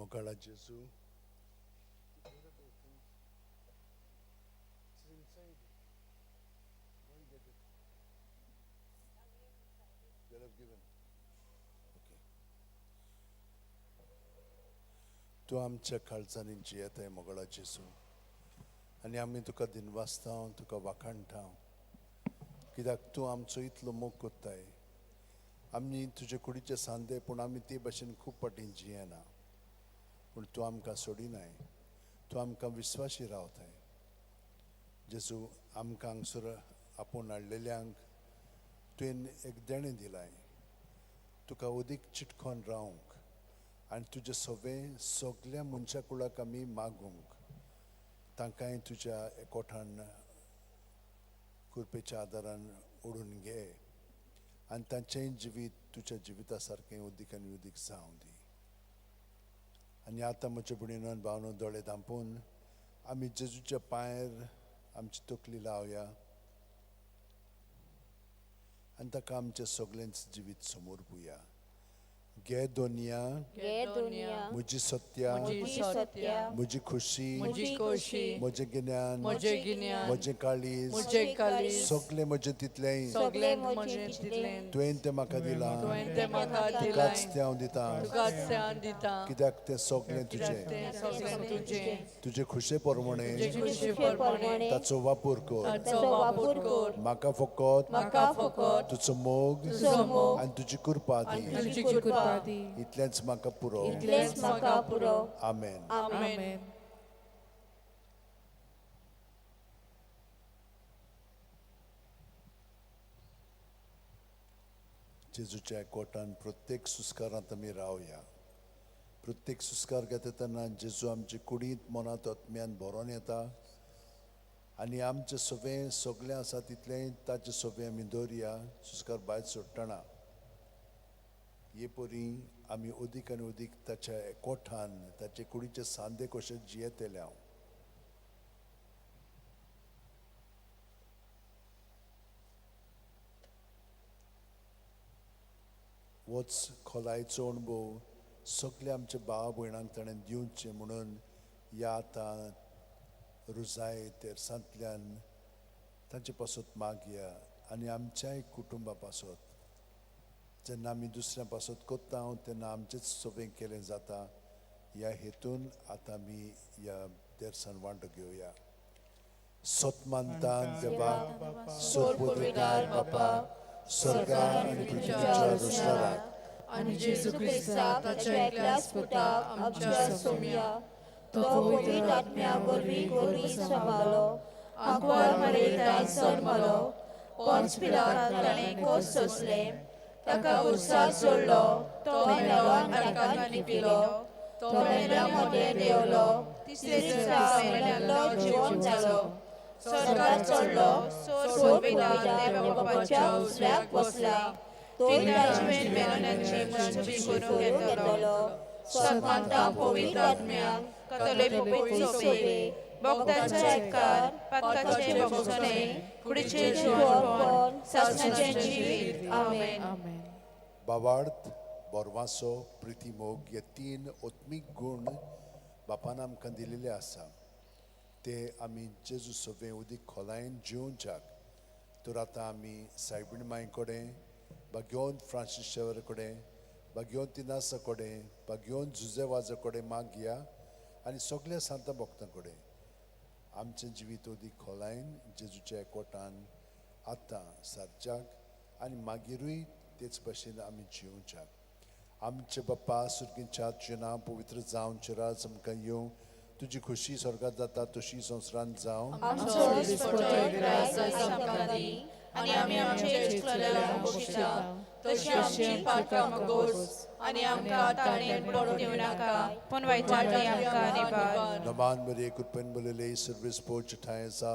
मोगाळा जेजू, तूं आमच्या काळजांनी जियेताय मोगाळा जेजू, आनी आमी तुका दिनवासता, तुका वाखाणटा, कित्याक तूं आमचो इतलो मोग कोत्ताय. आमी तुजे कुडीचे सांदे, पूण आमी ते भाशेन खूब फाटीं जियेना, पूण तूं आमकां सोडिनाय, तूं आमकां विस्वाशी रावताय. जेजू, आमकां हांगसर आपोवन हाडलेल्यांक तुवें एक देणें दिलाय, तुका अदीक चिटकोन रावंक आनी तुजें सगळें सगल्या मनशा कुळाक आमी मागूंक, तांकांय तुज्या एकवटान कृपेच्या आदारान ओडून घे आनी तांचेंय जिवीत तुज्या जिविता सारकें उदीक आनी उदीक जावं दी. आनी आतां म्हज्या भयणीन भावनो दोळे धांपून आमी जेजूच्या पांयर आमची तकली लावया आनी ताका आमचें सगळेंच जिवीत समर्पुया. घे दोनिया, घे दुनिया, म्हजी सत्या, म्हजी सत्या, म्हजी खुशी, म्हजी खोशी, म्हजें गिन्यान, म्हजें गिन्यान, म्हजें काळीज, म्हजें काळीज, सगळें म्हजें तितलेंय सगळें म्हजें तितलें तुवें तें म्हाका दिलां, तुवें तें म्हाका तुकाच दिलां, तें हांव दितां, तुकाच तें हांव दितां, कित्याक तें सगळें कित्याक तुजें. तें सगळें तुजें. तुजे खुशे प्रमाणे तुजे खुशे प्रमाणे ताचो वापर कर, ताचो वापर कर, म्हाका फकत म्हाका फकत तुजो मोग तुजो मोग आनी तुजी कृपा दी, तुजी कृपा कृपा दी. इतलेंच म्हाका पुरो. इतलेंच म्हाका पुरो. आमेन. आमेन. जेजूच्या एकवटान प्रत्येक सुस्कारांत आमी रावया. प्रत्येक सुस्कार घेता तेन्ना जेजू आमचे कुडींत, मनांत, आत्म्यान भरोन येता आनी आमचें सगळें सगळें आसा तितलें ताचें सगळें आमी दवरया सुस्कार भायर सोडटना. हे परी आमी अदीक आनी अदीक ताच्या एकवटान ताचे कुडीचे सांदे कशे जियेतले हांव. होच खोलायेचो अणभव सगल्या आमच्या भाव भयणांक ताणें दिवचें म्हणून ह्या आतां रुजाय तेरसांतल्यान तांचे पासत मागया आनी आमच्याय कुटुंबा पासत. जेन्ना आमी दुसऱ्या पासत कोत्ता तेन्ना आमचेंच सगळें केलें जाता. ह्या हेतून आतां आमी ह्या तेरसान वांटो घेवया. सत मानता देवाक, सोरपुरविदार बापा, स्वर्गार आनी पृथ्वीच्या रोसदाराक, आनी जेजू क्रिस्ताक ताच्या एकल्याच पुताक आमच्या सोम्या, तो पवित्र आत्म्या वरवीं गोरवी सांबाळ्ळो, आंकवार मरेतान जल्मलो, पोंच पिलात ताणें खोस सोंसले, ताका उरसाक सोडलो, तो मेलो आनी ताका लिपिलो, तो मेल्या मदें देंवलो, तिसरे दिसा मेल्यांतलो जिवन जालो, स्वर्गार चडलो, सोरविदार देवा बापाच्या उजव्याक बसला, तोय ताचे मेलनाची मंजुरी करूंक येतलो. सन्मानता पवित्र आत्म्याक, कथोलीक पवित्र सभेक, भक्तांचो एककार, पातकाचे भोगसणे, कुडीचें जिवनपण, सासणाचें जिवीत. आमेन. आमेन. बाबार्थ, बोरवासो, प्रिती, मोग हे तीन आत्मीक गूण बापान आमकां दिलेले आसा. ते आमी जेजू सगळें उदीक खोलायेन जिवच्याक तर आतां आमी सायबीण माई कडेन, बागेवन फ्रांसीस शेवर कडेन, बागेवन तिनासा कडेन, बागेवन जुजे वाजा कडेन मागया आनी सगल्या सांता भक्तां कडेन आमचें जिवीत उदीक खोलायेन जेजूच्या एकवटान आतां सारच्याक आनी मागीरूय तेच भशेन आमी जिवच्याक. आमचे बाप्पा सुर्गीच्या, तुजें नांव पवित्र जावं, राज आमकां येवं, तुजी खुशी स्वर्गात जाता तशी संवसारांत जावं. आमचो दिसपट्टो ग्रास आयज आमकां दी आनी आमी आमचे चुकलेल्यांक बक्षिता, तशी आमची पातकां गोस आनी आमकां ताणें पडूंक दिवं नाका, पूण वायटांतली आमकां निवार. नमान मरिये, कृपेन भरिल्ले, सर्वेस पोच ठांय आसा,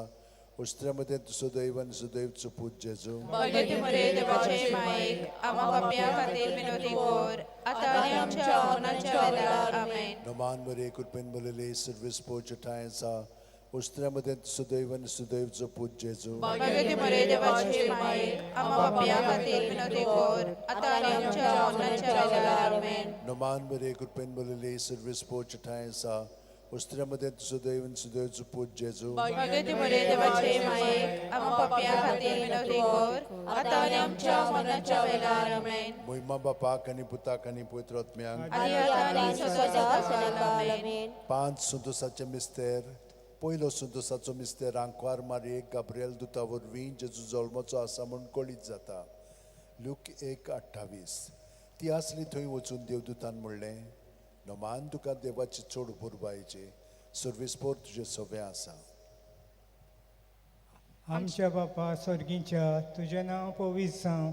उस्त्र्यामध्ये सुदैव आनी सुदैवचो पूत जेजू. भगवती मरिये देवाचे मायेक, आम्हा पापयां खातीर विनवती कर, आतां आनी आमच्या मरणाच्या वेळार. आमेन. नमान मरिये, कृपेन भरिल्ले, सर्वेस पोच ठांय आसा, उस्त्र्यामध्ये सुदैव आनी सुदैवचो पूत जेजू. भगवती मरिये देवाचे मायेक, आम्हा पापयां खातीर विनवती कर, आतां आनी आमच्या मरणाच्या वेळार आमेन. नमान मरे कृपेन बोलले सर्वीस पोच ठांय आसा वस्त्रा मदें तुजो देव आनी सुदैवचो पूत जेजू. भगवती मरे देवाचे मायेक आम्हा पापयां खातीर विनवती कर आतां आनी आमच्या मरणाच्या वेळार आमेन. मोहिमा बापाक आनी पुताक आनी पवित्र आत्म्यांक आनी आतां आनी सदां सदां आमेन. पांच संतोसाचे मिस्तेर. पयलो संतोसाचो मिस्तेर आंकवार मारयेक गाब्रिएल दुता वरवीं जेजू जल्माचो आसा म्हूण कळीत जाता. लूक 1:28. ती आसली थंय वचून देवदूतान म्हणलें, नमान तुका देवाची चड पुरबायची सर्वीस पोर तुजें सवें आसा. आमच्या बापा स्वर्गीच्या तुजें नांव पवित्र जावं,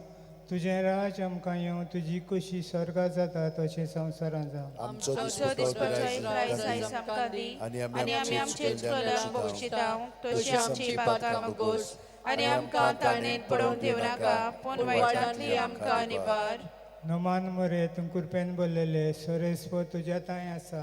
तुजें राज आमकां येवं, तुजी कुशी स्वर्गात जाता तशें संवसारांत जावं. आमचो आमचो दिसपट्टो दिसपट्टो ग्रास ग्रास आयज आमकां दी आनी आनी आमी आमचे चुकल्यांक बक्षितांव तशी आमची पातकां मुगोस आनी आमकां ताणें पडोवंक दिवं नाका पूण वायटांतली आमकां निवार. नमान मरे तूं कृपेन बोल्लेले सोरेस्पो तुज्या तांय आसा,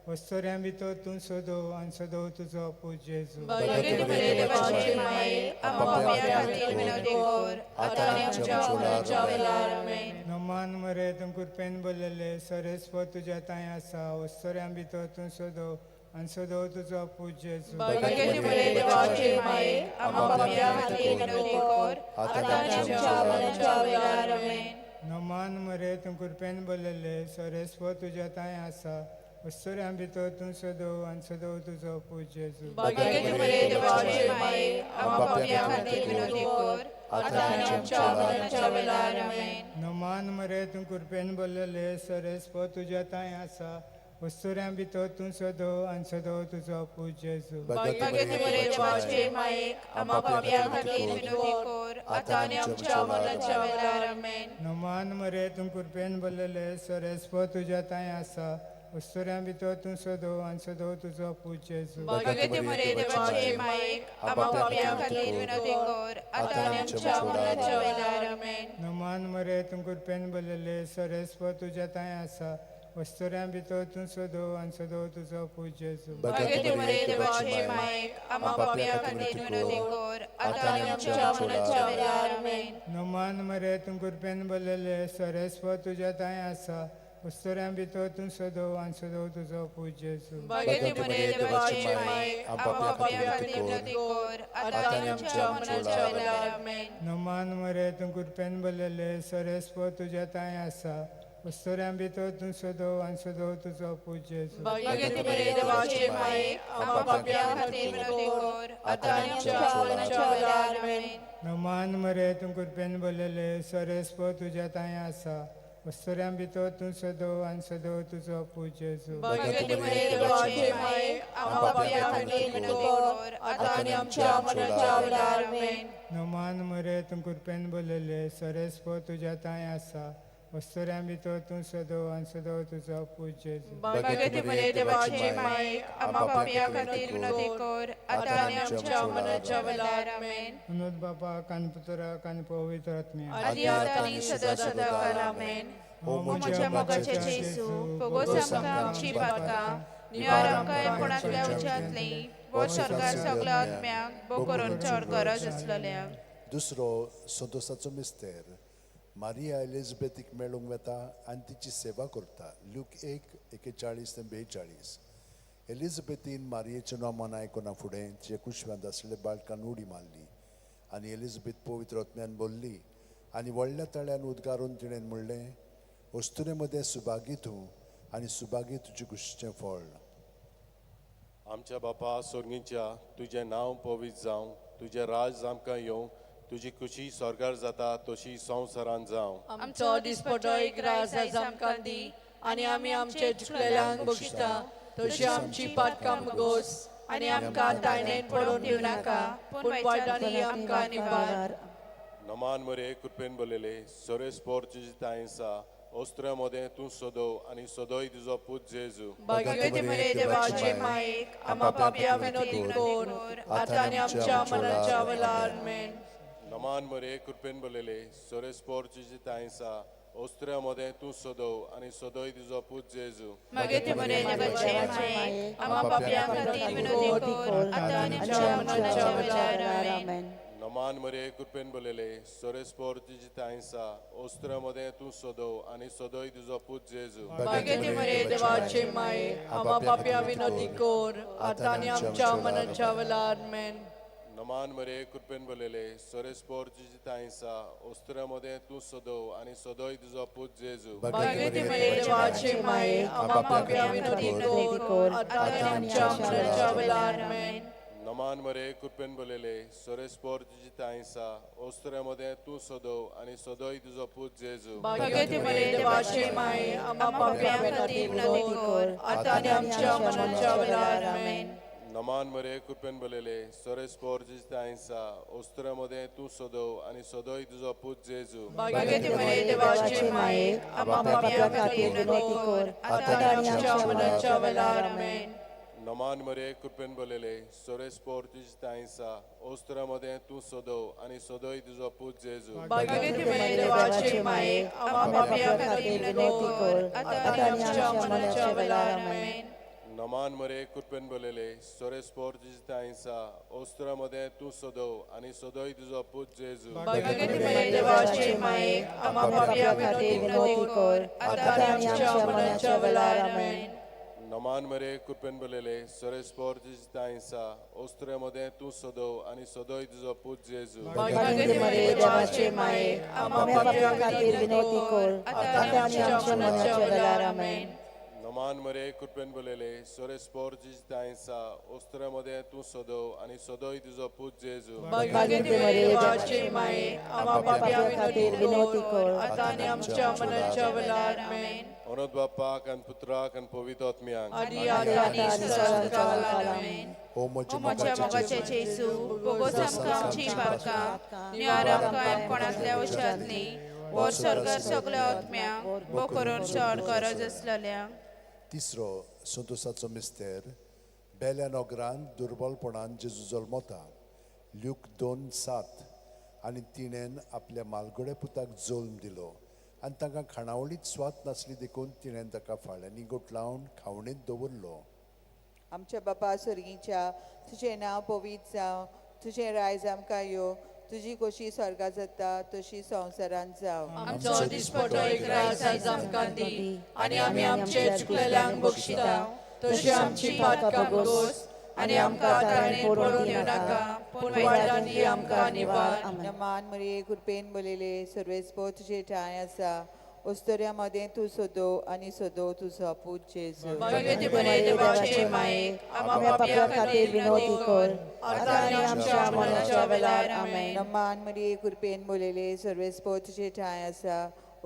वस्तोऱ्यां भितर तूं सोदो आनी सोदो तुजो पूत जेजू. भगवती मरे देवाचे माये आम्हा पापयां खातीर विनवती कर आतां आनी आमच्या मरणाच्या वेळार आमेन. नमान मरे तूं कृपेन बोल्लेले सोरेस्पो तुज्या तांय आसा, वस्तोऱ्यां भितर तूं सोदो आनी सोदो तुजो पूत जेजू. भगवती मरे देवाचे माये आम्हा पापयां खातीर विनवती कर आतां आनी आमच्या मरणाच्या वेळार आमेन. नमान मरे तूं कृपेन बोल्लेले सोरेस्पो तुज्या तांय आसा, वस्तोऱ्यां भितर तूं सोदो आनी सोदो तुजो पूत जेजू. भगवती मरे देवाचे माये आम्हा पापयां खातीर विनवती कर आतां आनी आमच्या मरणाच्या वेळार आमेन. नमान मरे तूं कृपेन बोल्लेले सोरेस्पो तुज्या तांय आसा, वस्तोऱ्यां भितर तूं सोदो आनी सोदो तुजो पूत जेजू. भगवती मरे देवाचे माये आम्हा पापयां खातीर विनवती कर आतां आनी आमच्या मरणाच्या वेळार आमेन. नमान मरे तूं कृपेन बोल्लेले सोरेस्पो तुज्या तांय आसा, वस्तोऱ्यां भितर तूं सोदो आनी सोदो तुजो पूत जेजू. भगवती मरे देवाचे माये आम्हा पापयां खातीर विनवती कर आतां आनी आमच्या मरणाच्या वेळार आमेन. नमान मरे तूं कृपेन बोल्लेले सोरेस्पो तुज्या तांय आसा, वस्तोऱ्यां भितर तूं सोदो आनी सोदो तुजो पूत जेजू. भगवती मरे देवाचे माये आम्हा पापयां खातीर विनवती कर आतां आनी आमच्या मरणाच्या वेळार आमेन. नमान मरे तूं कृपेन बोल्लेले सोरेस्पो तुज्या तांय आसा, वस्तोऱ्यां भितर तूं सोदो आनी सोदो तुजो पूत जेजू. भगवती मरे देवाचे माये आम्हा पापयां खातीर विनवती कर आतां आनी आमच्या मरणाच्या वेळार आमेन. नमान मरे तूं कृपेन बोल्लेले सोरेस्पो तुज्या तांय आसा, वस्तोऱ्यां भितर तूं सोदो आनी सोदो तुजो पूत जेजू. भगवती मरे देवाचे माये आम्हा पापयां खातीर विनवती कर आतां आनी आमच्या मरणाच्या वेळार आमेन. नमान मरे तूं कृपेन बोल्लेले सोरेस्पो तुज्या तांय आसा, वस्तोऱ्यां भितर तूं सोदो आनी सोदो तुजो पूत जेजू. भगवती मरे देवाचे माये आम्हा पापयां खातीर विनवती कर आतां आनी आमच्या मरणाच्या वेळार आमेन. नमान मरे तूं कृपेन बोल्लेले सोरेस्पो तुज्या तांय आसा, वस्तोऱ्यां भितर तूं सोदो आनी सोदो तुजो पूत जेजू. भगवती मरे देवाचे माये आम्हा पापयां खातीर विनवती कर आतां आनी आमच्या मरणाच्या वेळार आमेन. विनोद बापा कान पुतरा कान पवित्र आत्म्या आदी आतां आनी सदां सदां काल आमेन. ओ म्हज्या मोगाचे जेजू फोगोस आमकां आमची पातकां निवार आमकां कोणांतल्या उच्यांतली वो स्वर्गार सगळ्या आत्म्यांक बो करून चड गरज आसलेल्यांक. दुसरो संतोसाचो मिस्तेर. मारिया एलिझाबेथीक मेळूंक वता आनी तिची सेवा करता. लूक 1:41 ते 42. एलिझाबेथीन मारियेचें नांव आयकना फुडें तिचे कुशव्यांत आसलेल्या बाळकान उडी मारली आनी एलिझाबेथ पवित्र आत्म्यान बोल्ली आनी व्हडल्या तळ्यान उद्गारून तिणें म्हणलें, वस्तुरे मदें सुभागी तूं आनी सुभागी तुजे कुशीचें फळ. आमच्या बापा सोर्गींच्या तुजें नांव पवित्र जावं, तुजें राज आमकां येवं, तुजी खुशी स्वर्गार जाता तशी संवसारांत जावं. आमचो दिसपटो एक राज आयज आमकां दी आनी आमी आमचे चुकलेल्यांक बक्षिता तशी आमची पातकां मुगोस आनी आमकां ताणें पडोवन दिवं नाका पूण वायटांनी आमकां निवार. नमान मरे कृपेन बोलले सोरेस पोर तुजी तांय आसा, ओस्त्र्या मदें तूं सोदो आनी सोदोय तुजो पूत जेजू. भगवती मरे देवाचे मायेक आम्हा पापयां विनवती कर आतां आनी आमच्या मरणाच्या वेळार आमेन. नमान मरे कृपेन बोलले सोरेस पोर तुजी तांय आसा, ओस्त्र्या मदें तूं सोदो आनी सोदोय तुजो पूत जेजू. भगवती मरे देवाचे मायेक आम्हा पापयां खातीर विनवती कर आतां आनी आमच्या मरणाच्या वेळार आमेन. नमान मरे कृपेन बोलेले सोरेस्पोर तुजी तांसा ओस्त्रा मदें तूं सोदो आनी सोदोय तुजो पूत जेजू. भाग्यवती मरिये देवाचे माये, आम्हा पाप्या विनोदी कोर, आता आनी आमच्या मनाच्या वेळार. आमेन. नमान मरे कृपेन बोलेले सोरेस्पोर तुजी तांसा ओस्त्रा मदें तूं सोदो आनी सोदोय तुजो पूत जेजू. भाग्यवती मरिये देवाचे माये, आम्हा पाप्या विनोदी कोर, आता आनी आमच्या मनाच्या वेळार. आमेन. नमान मरे कृपेन बोलेले सोरेस्पोर तुजी तांसा ओस्त्रा मदें तूं सोदो आनी सोदोय तुजो पूत जेजू. भाग्यवती मरिये देवाचे माये, आम्हा पाप्या विनोदी कोर, आता आनी आमच्या मनाच्या वेळार. आमेन. नमान मरे कृपेन बोलेले सोरेस्पोर तुजी तांसा ओस्त्रा मदें तूं सोदो आनी सोदोय तुजो पूत जेजू. भाग्यवती मरिये देवाचे माये, आम्हा पाप्या खातीर विनोदी कोर, आता आनी आमच्या मनाच्या वेळार. आमेन. नमान मरे कृपेन बोलेले सोरेस्पोर तुजी तांसा ओस्त्रा मदें तूं सोदो आनी सोदोय तुजो पूत जेजू. भाग्यवती मरिये देवाचे माये, आम्हा पाप्या खातीर विनोदी कोर, आता आनी आमच्या मनाच्या वेळार. आमेन. नमान मरे कृपेन बोलेले सोरेस्पोर तुजी तांसा ओस्त्रा मदें तूं सोदो आनी सोदोय तुजो पूत जेजू. भाग्यवती मरिये देवाचे माये, आम्हा पाप्या खातीर विनोदी कोर, आता आनी आमच्या मनाच्या वेळार. आमेन. नमान मरे कृपेन बोलेले सोरेस्पोर तुजी तांसा ओस्त्रा मदें तूं सोदो आनी सोदोय तुजो पूत जेजू. भाग्यवती मरिये देवाचे माये, आम्हा पाप्या खातीर विनोदी कोर, आता आनी आमच्या मनाच्या वेळार. आमेन. नमान मरे कृपेन बोलेले सोरेस्पोर तुजी तांसा ओस्त्रा मदें तूं सोदो आनी सोदोय तुजो पूत जेजू. भाग्यवती मरिये देवाचे माये, आम्हा पाप्या खातीर विनोदी कोर, आता आनी आमच्या मनाच्या वेळार. आमेन. अनंत बापाक आनी पुत्राक आनी पवित्र आत्म्याक. आदी आता आनी सदांकाळ. आमेन. ओ म्हज्या ओ म्हज्या मोगाचे जेजू, बोगोस आमकां आमची पापकां निवार आमकां कोणांतल्या वशांतली वर स्वर्गार सगळ्या आत्म्यांक बो करून चड गरज आसलेल्यांक. तिसरो संतोसाचो मिस्तेर, बेल्या नगरान दुर्बलपणान जेजू जल्मता, ल्यूक 2:7. आनी तिणेन आपल्या मालगोड्या पुताक जल्म दिलो आनी तांकां खाणावळीत स्वाद नासली देखून तिणेन ताका फाळ्यांनी गोठलावन खावणेंत दवरलो. आमच्या बापा स्वर्गीच्या, तुजें नांव पवित्र जावं, तुजें रायज आमकां येवं, तुजी खोशी स्वर्गा जाता तशी संवसारांत जावं. आमचो दिसपटो एक रास आयज आमकां दी, आनी आमी आमचे चुकलेल्यांक बक्षिता तशी आमची पातकां गोस, आनी आमकां ताणें पडून दिवं नाका, पूण वायटान दी आमकां निवार. नमान मरिये कृपेन बोलेले सर्वेस्पो तुजे ठांय आसा, ओस्तोऱ्या मदें तूं सोदो आनी सोदो तुजो पूत जेजू. भाग्यवती मरिये देवाचे माये, आम्हा पाप्या खातीर विनोदी कर, आता आनी आमच्या मरणाच्या वेळार. आमेन. नमान मरिये कृपेन बोलेले सर्वेस्पो तुजे ठांय आसा,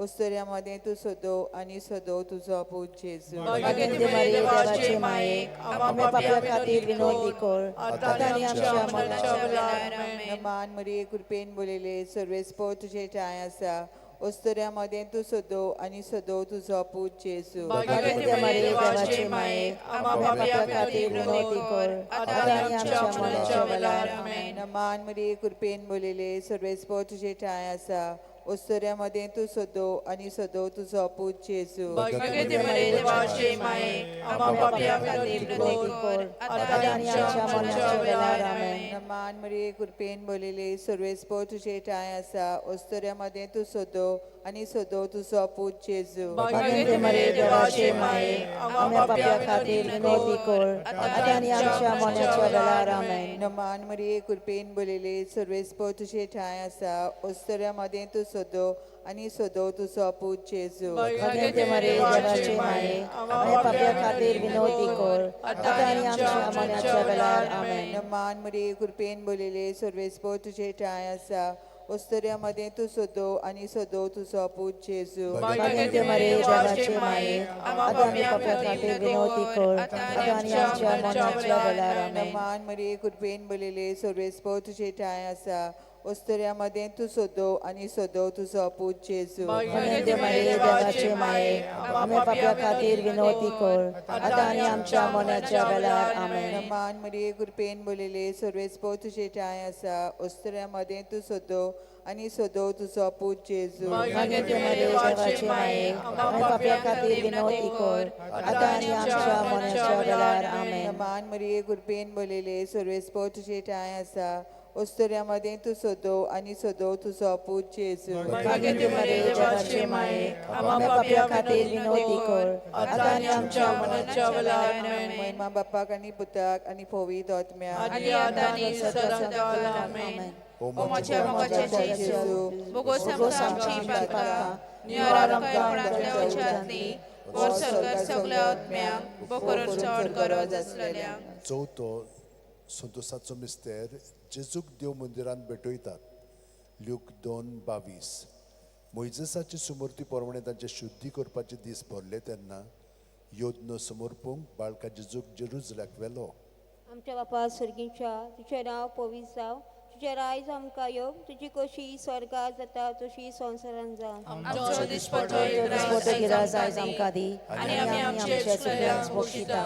ओस्तोऱ्या मदें तूं सोदो आनी सोदो तुजो पूत जेजू. भाग्यवती मरिये देवाचे माये, आम्हा पाप्या खातीर विनोदी कर, आता आनी आमच्या मरणाच्या वेळार. आमेन. नमान मरिये कृपेन बोलेले सर्वेस्पो तुजे ठांय आसा, ओस्तोऱ्या मदें तूं सोदो आनी सोदो तुजो पूत जेजू. भाग्यवती मरिये देवाचे माये, आम्हा पाप्या खातीर विनोदी कर, आता आनी आमच्या मरणाच्या वेळार. आमेन. नमान मरिये कृपेन बोलेले सर्वेस्पो तुजे ठांय आसा, ओस्तोऱ्या मदें तूं सोदो आनी सोदो तुजो पूत जेजू. भाग्यवती मरिये देवाचे माये, आम्हा पाप्या खातीर विनोदी कर, आता आनी आमच्या मरणाच्या वेळार. आमेन. नमान मरिये कृपेन बोलेले सर्वेस्पो तुजे ठांय आसा, ओस्तोऱ्या मदें तूं सोदो आनी सोदो तुजो पूत जेजू. भाग्यवती मरिये देवाचे माये, आम्हा पाप्या खातीर विनोदी कर, आता आनी आमच्या मरणाच्या वेळार. आमेन. नमान मरिये कृपेन बोलेले सर्वेस्पो तुजे ठांय आसा, ओस्तोऱ्या मदें तूं सोदो आनी सोदो तुजो पूत जेजू. भाग्यवती मरिये देवाचे माये, आम्हा पाप्या खातीर विनोदी कर, आता आनी आमच्या मरणाच्या वेळार. आमेन. नमान मरिये कृपेन बोलेले सर्वेस्पो तुजे ठांय आसा, ओस्तोऱ्या मदें तूं सोदो आनी सोदो तुजो पूत जेजू. भाग्यवती मरिये देवाचे माये, आम्हा पाप्या खातीर विनोदी कर, आता आनी आमच्या मरणाच्या वेळार. आमेन. नमान मरिये कृपेन बोलेले सर्वेस्पो तुजे ठांय आसा, ओस्तोऱ्या मदें तूं सोदो आनी सोदो तुजो पूत जेजू. भाग्यवती मरिये देवाचे माये, आम्हा पाप्या खातीर विनोदी कर, आता आनी आमच्या मरणाच्या वेळार. आमेन. नमान मरिये कृपेन बोलेले सर्वेस्पो तुजे ठांय आसा, ओस्तोऱ्या मदें तूं सोदो आनी सोदो तुजो पूत जेजू. भाग्यवती मरिये देवाचे माये, आम्हा पाप्या खातीर विनोदी कर, आता आनी आमच्या मरणाच्या वेळार. आमेन. नमान मरिये कृपेन बोलेले सर्वेस्पो तुजे ठांय आसा, ओस्तोऱ्या मदें तूं सदो आनी सदो तुजो पूत जेजू. भाग्यवती मरिये देवाचे माये, आम्हा पापया खातीर विनवती कर, आतां आनी आमच्या मरणाच्या वेळार. आमेन. महिमा बापाक आनी पुताक आनी पवित्र आत्म्याक. आदी आतां आनी सदां आमेन. ओ म्हज्या मोगाच्या जेजू, बोगोस आमकां आमची पातकां निवार आमकां कोणांतल्या उज्यांतली वर सरकार सगळ्या आत्म्यांक बो करून चड गरज आसलेल्यांक. चवथो संतोसाचो मिस्तेर, जेजूक देव मंदिरांत भेटयतात. ल्यूक 2:22. मोयजेसाची सुमूर्ती प्रमाणे तांचे शुद्धी करपाचे दीस भरले तेन्ना योद्न समर्पूंक बाळका जेजूक जेरुजल्याक व्हेलो. आमच्या बापा सर्गीच्या, तुजें नांव पवित्र जावं, तुजें रायज आमकां येवं, तुजी कशी स्वर्गात जाता तशी संवसारांत जावं. आमचो दिसपटो दिसपटो गिरास आयज आमकां दी आनी आमी आमचे चुकल्यांक बक्षिता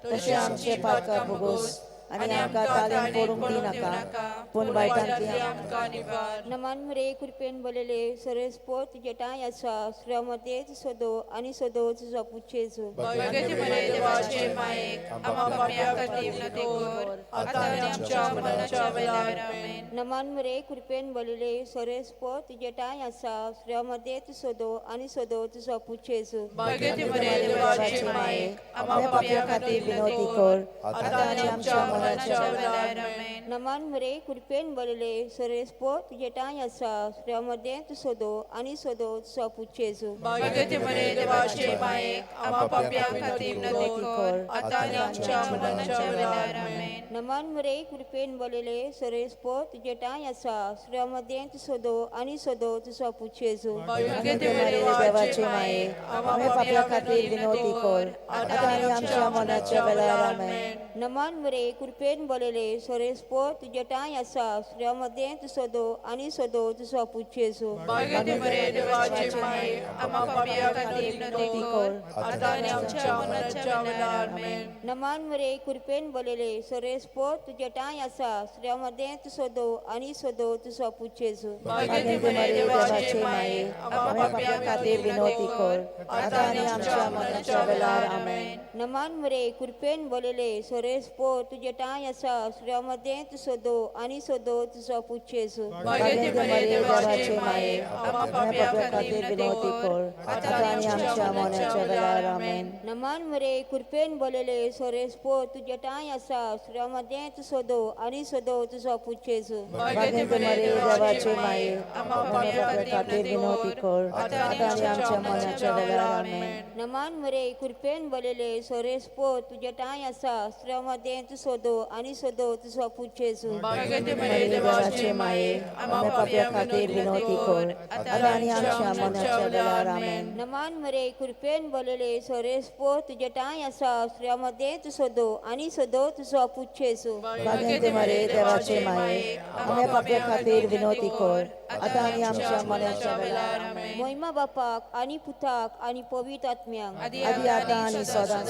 तशें आमचे पातकां भोगोस आनी आमकां तालेन पडूंक दिनाका, पूण वायटांतली आमकां निवार. नमान मरे कृपेन बोलले सरेस पोत तुजे ठांय आसा, सुरामध्ये सदो आनी सदो तुजो पूत जेजू. भाग्यवती मरिये देवाचे मायेक आम्हा पापया खातीर विनवती कर, आतां आनी आमच्या मरणाच्या वेळार. आमेन. नमान मरे कृपेन बोलले सरेस पोत तुजे ठांय आसा, सुरामध्ये सदो आनी सदो तुजो पूत जेजू. भाग्यवती मरिये देवाचे मायेक आम्हा पापया खातीर विनवती कर, आतां आनी आमच्या मरणाच्या वेळार. आमेन. नमान मरे कृपेन बोलले सरेस पोत तुजे ठांय आसा, सुरामध्ये सदो आनी सदो तुजो पूत जेजू. भाग्यवती मरिये देवाचे मायेक आम्हा पापया खातीर विनवती कर, आतां आनी आमच्या मरणाच्या वेळार. आमेन. नमान मरे कृपेन बोलले सरेस पोत तुजे ठांय आसा, सुरामध्ये सदो आनी सदो तुजो पूत जेजू. भाग्यवती मरिये देवाचे माये, आम्हा पापया खातीर विनवती कर, आतां आनी आमच्या मरणाच्या वेळार. आमेन. नमान मरे कृपेन बोलले सरेस पोत तुजे ठांय आसा, सुरामध्ये सदो आनी सदो तुजो पूत जेजू. भाग्यवती मरिये देवाचे माये आम्हा पापया खातीर विनवती कर, आतां आनी आमच्या मरणाच्या वेळार. आमेन. नमान मरे कृपेन बोलले सरेस पोत तुजे ठांय आसा, सुरामध्ये सदो आनी सदो तुजो पूत जेजू. भाग्यवती मरिये देवाचे माये, आम्हा पापया खातीर विनवती कर, आतां आनी आमच्या मरणाच्या वेळार. आमेन. नमान मरे कृपेन बोलले सरेस पोत तुजे ठांय आसा, सुरामध्ये सदो आनी सदो तुजो पूत जेजू. भाग्यवती मरिये देवाचे माये आम्हा पापया खातीर विनवती कर, आतां आनी आमच्या मरणाच्या वेळार. आमेन. नमान मरे कृपेन बोलले सरेस पोत तुजे ठांय आसा, सुरामध्ये सदो आनी सदो तुजो पूत जेजू. भाग्यवती मरिये देवाचे माये, आम्हा पापया खातीर विनवती कर, आतां आनी आमच्या मरणाच्या वेळार. आमेन. नमान मरे कृपेन बोलले सरेस पोत तुजे ठांय आसा, सुरामध्ये सदो आनी सदो तुजो पूत जेजू. भाग्यवती मरिये देवाचे माये, आम्हा पापया खातीर विनवती कर, आतां आनी आमच्या मरणाच्या वेळार. आमेन. नमान मरे कृपेन बोलले सरेस पोत तुजे ठांय आसा, सुरामध्ये सदो आनी सदो तुजो पूत जेजू. भाग्यवती मरिये देवाचे माये, आम्हा पापया खातीर विनवती कर, आतां आनी आमच्या मरणाच्या वेळार. आमेन. महिमा बापाक आनी पुताक आनी पवित्र आत्म्याक. आदी आदी आतां आनी सदां.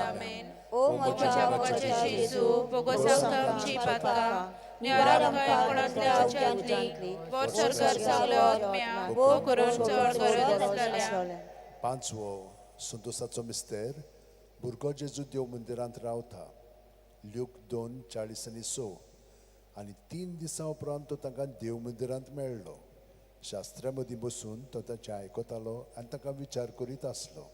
आमेन. ओ म्हज्या मोगाच्या जेजू, बोगोस आमकां आमची पातकां निवार आमकां कोणांतल्या उज्यांतली वर सरकार सगळ्या आत्म्यांक बो करून चड गरज आसलेल्या. पांचवो संतोसाचो मिस्तेर, भुरगो जेजू देव मंदिरांत रावता. ल्यूक 2:46. आनी 3 दिसां उपरांत तो तांकां देव मंदिरांत मेळ्ळो. शास्त्रा मदीं बसून तो तांचें आयकतालो आनी तांकां विचार करीत आसलो.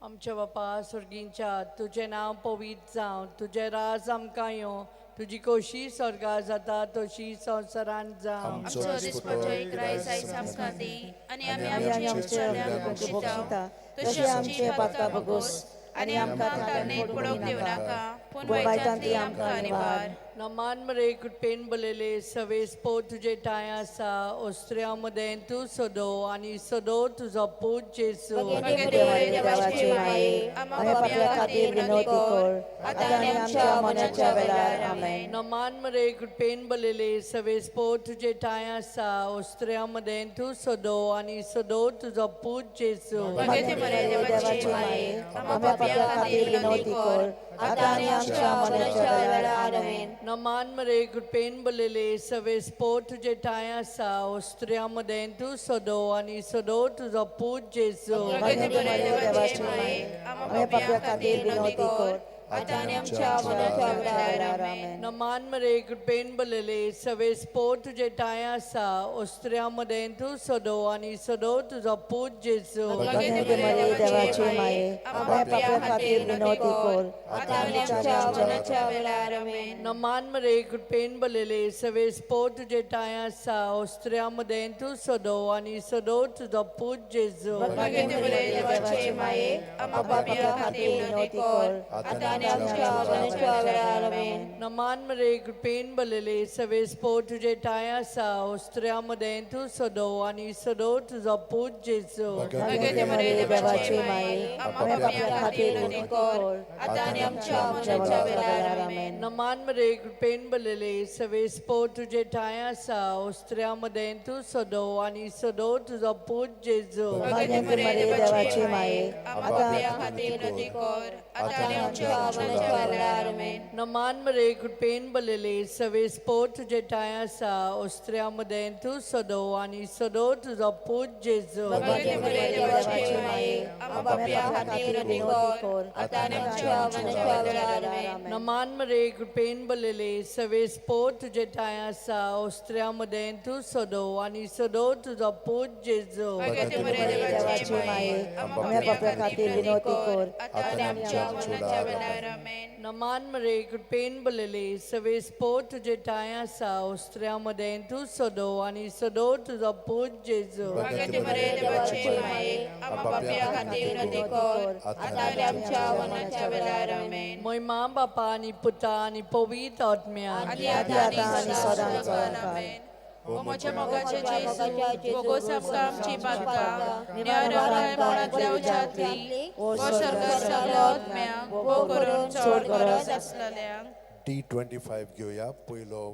आमच्या बापा स्वर्गींच्या, तुजें नांव पवित्र जावं, तुजें राज आमकां येवं, तुजी खोशी स्वर्गार जाता तशी संवसारांत जावं. आमचो दिसपटो ग्रायस आयज आमकां दी आनी आमी आमच्या चुकल्यांक बक्षिता तशी आमचे पातकां भोगोस आनी आमकां ताणें पडोवंक दिवं नाका, पूण वायटांतली आमकां निवार. नमान मरे कृपेन बलेले सवेस पो तुजे ठांय आसा, ओस्त्र्या मदें तूं सदो आनी सदो तुजो पूत जेजू. भाग्यवती मरिये देवाचे माये, आम्हा पापया खातीर विनवती कर, आतां आनी आमच्या मरणाच्या वेळार. आमेन. नमान मरे कृपेन बलेले सवेस पो तुजे ठांय आसा, ओस्त्र्या मदें तूं सदो आनी सदो तुजो पूत जेजू. भाग्यवती मरिये देवाचे माये, आम्हा पापया खातीर विनवती कर, आतां आनी आमच्या मरणाच्या वेळार. आमेन. नमान मरे कृपेन बलेले सवेस पो तुजे ठांय आसा, ओस्त्र्या मदें तूं सदो आनी सदो तुजो पूत जेजू. भाग्यवती मरिये देवाचे माये, आम्हा पापया खातीर विनवती कर, आतां आनी आमच्या मरणाच्या वेळार आमेन. नमान मरे कृपेन बलले सवेस पोट तुजे ठांय आसा ओस्त्र्या मदें तूं सदो आनी सदो तुजो पूत जेजू. भगवती मरिये देवाची माये, आमच्या पापां खातीर विनवती कर, आतां आनी आमच्या मरणाच्या वेळार आमेन. नमान मरे कृपेन बलले सवेस पोट तुजे ठांय आसा ओस्त्र्या मदें तूं सदो आनी सदो तुजो पूत जेजू. भगवती मरिये देवाची माये, आमच्या पापां खातीर विनवती कर, आतां आनी आमच्या मरणाच्या वेळार आमेन. नमान मरे कृपेन बलले सवेस पोट तुजे ठांय आसा ओस्त्र्या मदें तूं सदो आनी सदो तुजो पूत जेजू. भगवती मरिये देवाची माये, आमच्या पापां खातीर विनवती कर, आतां आनी आमच्या मरणाच्या वेळार आमेन. नमान मरे कृपेन बलले सवेस पोट तुजे ठांय आसा ओस्त्र्या मदें तूं सदो आनी सदो तुजो पूत जेजू. भगवती मरिये देवाची माये, आमच्या पापां खातीर विनवती कर, आतां आनी आमच्या मरणाच्या वेळार आमेन. नमान मरे कृपेन बलले सवेस पोट तुजे ठांय आसा ओस्त्र्या मदें तूं सदो आनी सदो तुजो पूत जेजू. भगवती मरिये देवाची माये, आमच्या पापां खातीर विनवती कर, आतां आनी आमच्या मरणाच्या वेळार आमेन. नमान मरे कृपेन बलले सवेस पोट तुजे ठांय आसा ओस्त्र्या मदें तूं सदो आनी सदो तुजो पूत जेजू. भगवती मरिये देवाची माये, आमच्या पापां खातीर विनवती कर, आतां आनी आमच्या मरणाच्या वेळार आमेन. नमान मरे कृपेन बलले सवेस पोट तुजे ठांय आसा ओस्त्र्या मदें तूं सदो आनी सदो तुजो पूत जेजू. भगवती मरिये देवाची माये, आमच्या पापां खातीर विनवती कर, आतां आनी आमच्या मरणाच्या वेळार आमेन. महिमा बापा आनी पुता आनी पवित्र आत्म्या. आनी आतां आनी सदांच आमेन. ओ म्हज्या मोगाचे जेजू, भोगोस आमकां आमची पातकां, निवार आमकां मरणांतल्या उज्यांतली, वो स्वर्गार सगळ्या आत्म्यांक, वो करून चड गरज आसलेल्यांक. D25 घेवया पयलो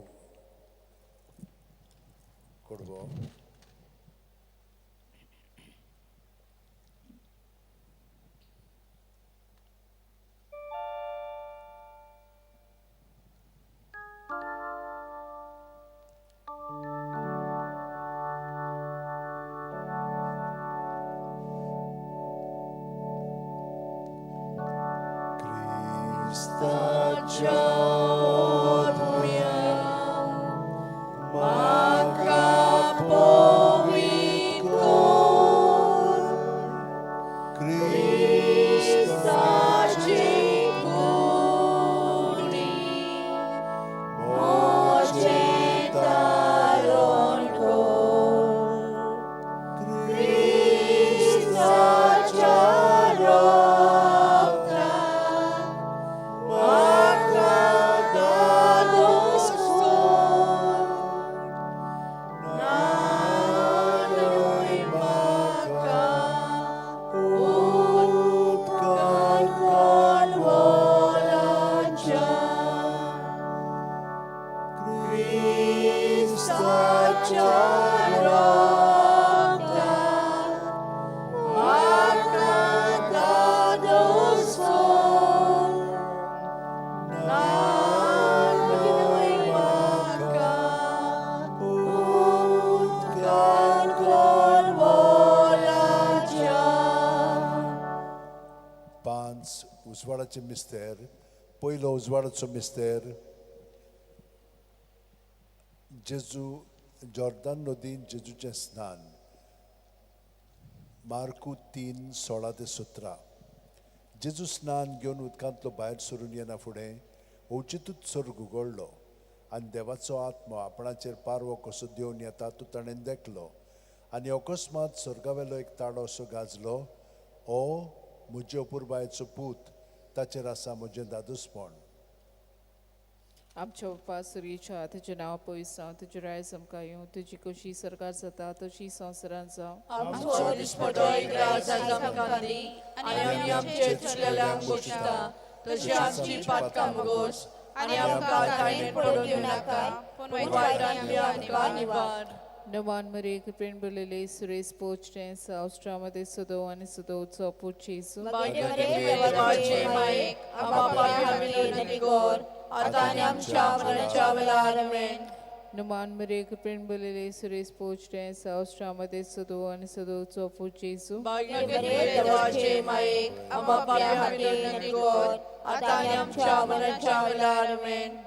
कडवो. Krista पांच उजवाडाचे मिस्तेर. पयलो उजवाडाचो मिस्तेर, जेजू जॉर्दान नदीन जेजूचें स्नान. मार्कू 3:16-17. जेजू स्नान घेवन उदकांतलो भायर सरून येना फुडें अवचितूच स्वर्ग उगडलो आनी देवाचो आत्मो आपणाचेर पारवो कसो देंवन येता तो ताणें देखलो. आनी अकस्मात स्वर्गावेलो एक ताळो असो गाजलो, ओ म्हजे अपुरबायेचो पूत, ताचेर आसा म्हजें दादूसपण. आमच्या बापा सुर्येच्या, तुजें नांव पयस जावं, तुजें रायज आमकां येवं, तुजी कशी सरकार जाता तशी संवसारांत जावं. आमचो दिसपटो इग्रास आज आमकां दी आनी आमी आमचे चुकलेल्यांक बक्षता तशी आमची पातकां मुगोस आनी आमकां ताणें पडून दिवं नाका, पूण वायटांतली आमकां निवार. नवान मरे कृपेन भरलेले सुरेश पोचटे सावस्ट्रामध्ये सदो आनी सदोचो पूत जेजू. देवाचे मायेक आमच्या पापां विनवती कर, आतां आनी आमच्या मरणाच्या वेळार आमेन. नमान मरे कृपेन भरलेले सुरेश पोचटे सावस्ट्रामध्ये सदो आनी सदोचो पूत जेजू. भाग्यवती देवाचे माये, आम्हा पाप्या विनंती कर, आता आनी आमच्या मरणाच्या वेळार. आमेन.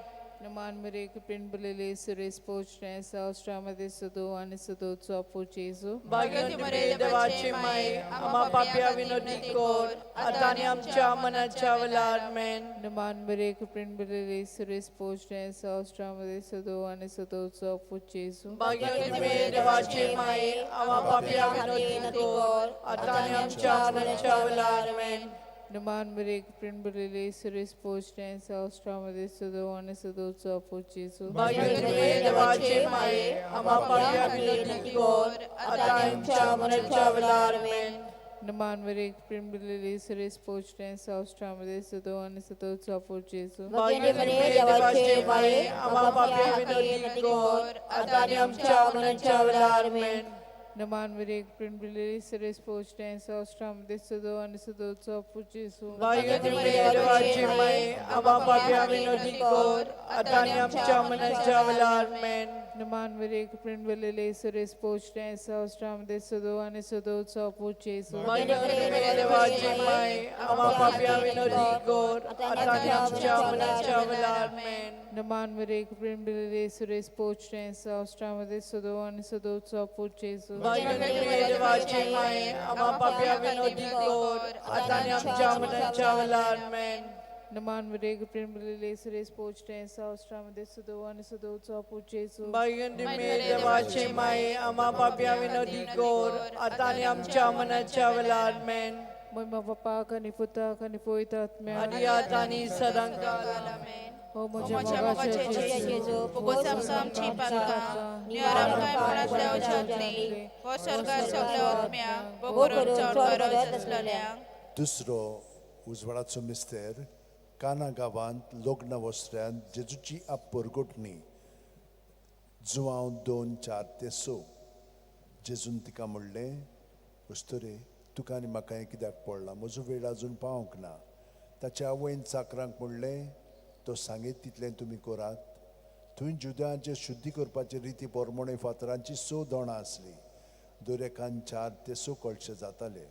नमान मरे कृपेन भरलेले सुरेश पोचटे सावस्ट्रामध्ये सदो आनी सदोचो पूत जेजू. भाग्यवती देवाचे माये, आम्हा पाप्या विनंती कर, आता आनी आमच्या मरणाच्या वेळार. आमेन. नमान मरे कृपेन भरलेले सुरेश पोचटे सावस्ट्रामध्ये सदो आनी सदोचो पूत जेजू. भाग्यवती देवाचे माये, आम्हा पाप्या विनंती कर, आता आनी आमच्या मरणाच्या वेळार. आमेन. नमान मरे कृपेन भरलेले सुरेश पोचटे सावस्ट्रामध्ये सदो आनी सदोचो पूत जेजू. भाग्यवती देवाचे माये, आम्हा पाप्या विनंती कर, आता आनी आमच्या मरणाच्या वेळार. आमेन. नमान मरे कृपेन भरलेले सुरेश पोचटे सावस्ट्रामध्ये सदो आनी सदोचो पूत जेजू. भाग्यवती देवाचे माये, आम्हा पाप्या विनंती कर, आता आनी आमच्या मरणाच्या वेळार. आमेन. नमान मरे कृपेन भरलेले सुरेश पोचटे सावस्ट्रामध्ये सदो आनी सदोचो पूत जेजू. भाग्यवती देवाचे माये, आम्हा पाप्या विनंती कर, आता आनी आमच्या मरणाच्या वेळार. आमेन. नमान मरे कृपेन भरलेले सुरेश पोचटे सावस्ट्रामध्ये सदो आनी सदोचो पूत जेजू. भाग्यवती देवाचे माये, आम्हा पाप्या विनंती कर, आता आनी आमच्या मरणाच्या वेळार. आमेन. नमान मरे कृपेन भरलेले सुरेश पोचटे सावस्ट्रामध्ये सदो आनी सदोचो पूत जेजू. भाग्यवती देवाचे माये, आम्हा पाप्या विनंती कर, आता आनी आमच्या मरणाच्या वेळार. आमेन. नमान मरे कृपेन भरलेले सुरेश पोचटे सावस्ट्रामध्ये सदो आनी सदोचो पूत जेजू. भाग्यवती देवाचे माये, आम्हा पाप्या विनंती कर, आता आनी आमच्या मरणाच्या वेळार. आमेन. महिमा बापाक आनी पुताक आनी पवित्र आत्म्याक. आनी आतां आनी सदांकाळ. हो म्हज्या मोगाच्या जेजू, भोगोस आमकां आमची पातकां निवार आमकां मरणांतल्या उज्यांतली हो स्वर्गार सगळ्या आत्म्यांक भोगोरून चड गरज आसलेल्यांक. दुसरो उजवाडाचो मिस्तेर काना गांवांत लग्न वस्त्र्यांत जेजूची आपरगोटणी जुवांव 2, 4 ते 6. जेजून तिका म्हणलें, अस्तुरे, तुका आनी म्हाका हें कित्याक पडलां? म्हजो वेळ अजून पावंक ना. ताच्या आवयन चाकरांक म्हणलें, तो सांगीत तितलें तुमी करात. थंय जुद्यांचे शुद्धी करपाचे रिती प्रमाणे फातरांची 6 दोणां आसलीं. दर एकान 4 ते 6 कळशे जाताले.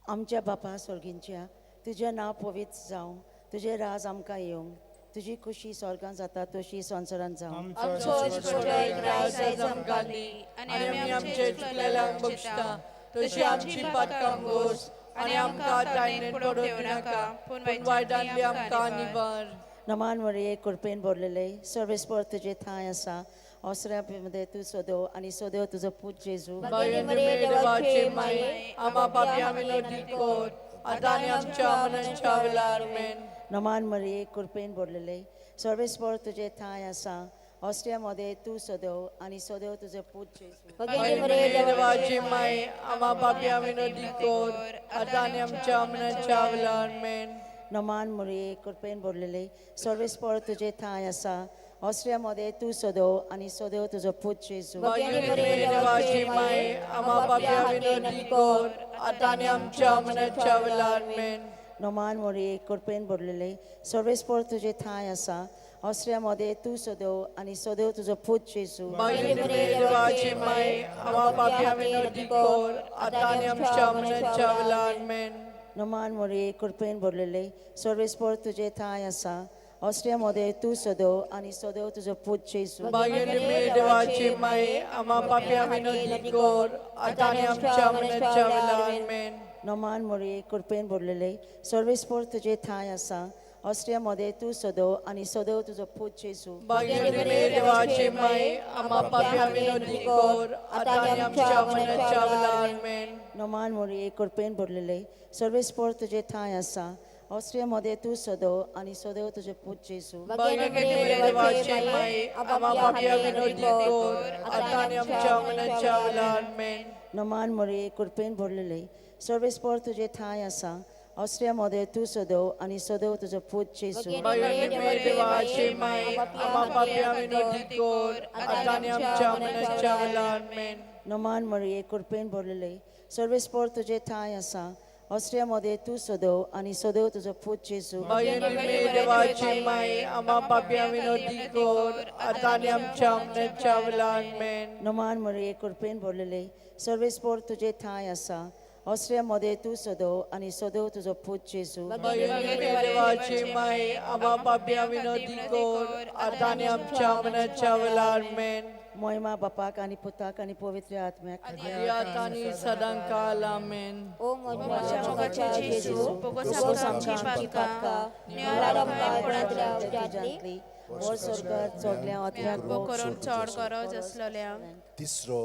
आमच्या बापा स्वर्गींच्या, तुजें नांव पवित्र जावं, तुजें राज आमकां येवं, तुजी खुशी स्वर्गांत जाता तशी संवसारांत जावं. आमचो दिसपट्टो ग्रास आयज आमकां दी, आनी आमी आमचे चुकलेल्यांक बक्षता तशी आमची पातकां गोस, आनी आमकां तायनेन पडून दिवनाका, पूण वायटांतली आमकां निवार. नमान मरिये, कृपेन भरलेले, सर्वेस्पर तुजे ठांय आसा, ओसऱ्या मध्ये तूं सदो आनी सदो तुजो पूत जेजू. भाग्यवती देवाचे माये, आम्हा पाप्या विनंती कर, आतां आनी आमच्या मरणाच्या वेळार. आमेन. नमान मरिये, कृपेन भरलेले, सर्वेस्पर तुजे ठांय आसा, ऑस्ट्रिया मध्ये तूं सदो आनी सदो तुजो पूत जेजू. भाग्यवती देवाचे माये, आम्हा पाप्या विनंती कर, आतां आनी आमच्या मरणाच्या वेळार. आमेन. नमान मरिये, कृपेन भरलेले, सर्वेस्पर तुजे ठांय आसा, ऑस्ट्रिया मध्ये तूं सदो आनी सदो तुजो पूत जेजू. भाग्यवती देवाचे माये, आम्हा पाप्या विनंती कर, आतां आनी आमच्या मरणाच्या वेळार. आमेन. नमान मरिये, कृपेन भरलेले, सर्वेस्पर तुजे ठांय आसा, ऑस्ट्रिया मध्ये तूं सदो आनी सदो तुजो पूत जेजू. भाग्यवती देवाचे माये, आम्हा पाप्या विनंती कर, आतां आनी आमच्या मरणाच्या वेळार. आमेन. नमान मरिये, कृपेन भरलेले, सर्वेस्पर तुजे ठांय आसा, ऑस्ट्रिया मध्ये तूं सदो आनी सदो तुजो पूत जेजू. भाग्यवती देवाचे माये, आम्हा पाप्या विनंती कर, आतां आनी आमच्या मरणाच्या वेळार. आमेन. नमान मरिये, कृपेन भरलेले, सर्वेस्पर तुजे ठांय आसा, ऑस्ट्रिया मध्ये तूं सदो आनी सदो तुजो पूत जेजू. भाग्यवती देवाचे माये, आम्हा पाप्या विनंती कर, आतां आनी आमच्या मरणाच्या वेळार. आमेन. नमान मरिये, कृपेन भरलेले, सर्वेस्पर तुजे ठांय आसा, ऑस्ट्रिया मध्ये तूं सदो आनी सदो तुजो पूत जेजू. भाग्यवती देवाचे माये, आम्हा पाप्या विनंती कर, आतां आनी आमच्या मरणाच्या वेळार. आमेन. नमान मरिये, कृपेन भरलेले, सर्वेस्पर तुजे ठांय आसा, ऑस्ट्रिया मध्ये तूं सदो आनी सदो तुजो पूत जेजू. भाग्यवती देवाचे माये, आम्हा पाप्या विनंती कर, आतां आनी आमच्या मरणाच्या वेळार. आमेन. नमान मरिये, कृपेन भरलेले, सर्वेस्पर तुजे ठांय आसा, ऑस्ट्रिया मदें तूं सदव आनी सदव तुजो पूत जेजू. भगिनी देवाची माई, आम्हा पापया विनोदी कोर, आतां आनी आमच्या मरणाच्या वेळार. आमेन. नमान मरिये, कृपेन भरलेले, सर्वेस्पोर तुजे ठांय आसा. ऑस्ट्रिया मदें तूं सदव आनी सदव तुजो पूत जेजू. भगिनी देवाची माई, आम्हा पापया विनोदी कोर, आतां आनी आमच्या मरणाच्या वेळार. आमेन. मोहिमा बापाक आनी पुताक आनी पवित्र आत्म्याक. आनी आतां आनी सदां काल. आमेन. ओ म्हज्या मोगाचे जेजू, भोगोस आमकां आमची पातकां, निवार आमकां कोणांतल्या तुज्यांतली वर स्वर्गार सगळ्या आत्म्याक भोग करून चड गरज आसलेल्यांक. तिसरो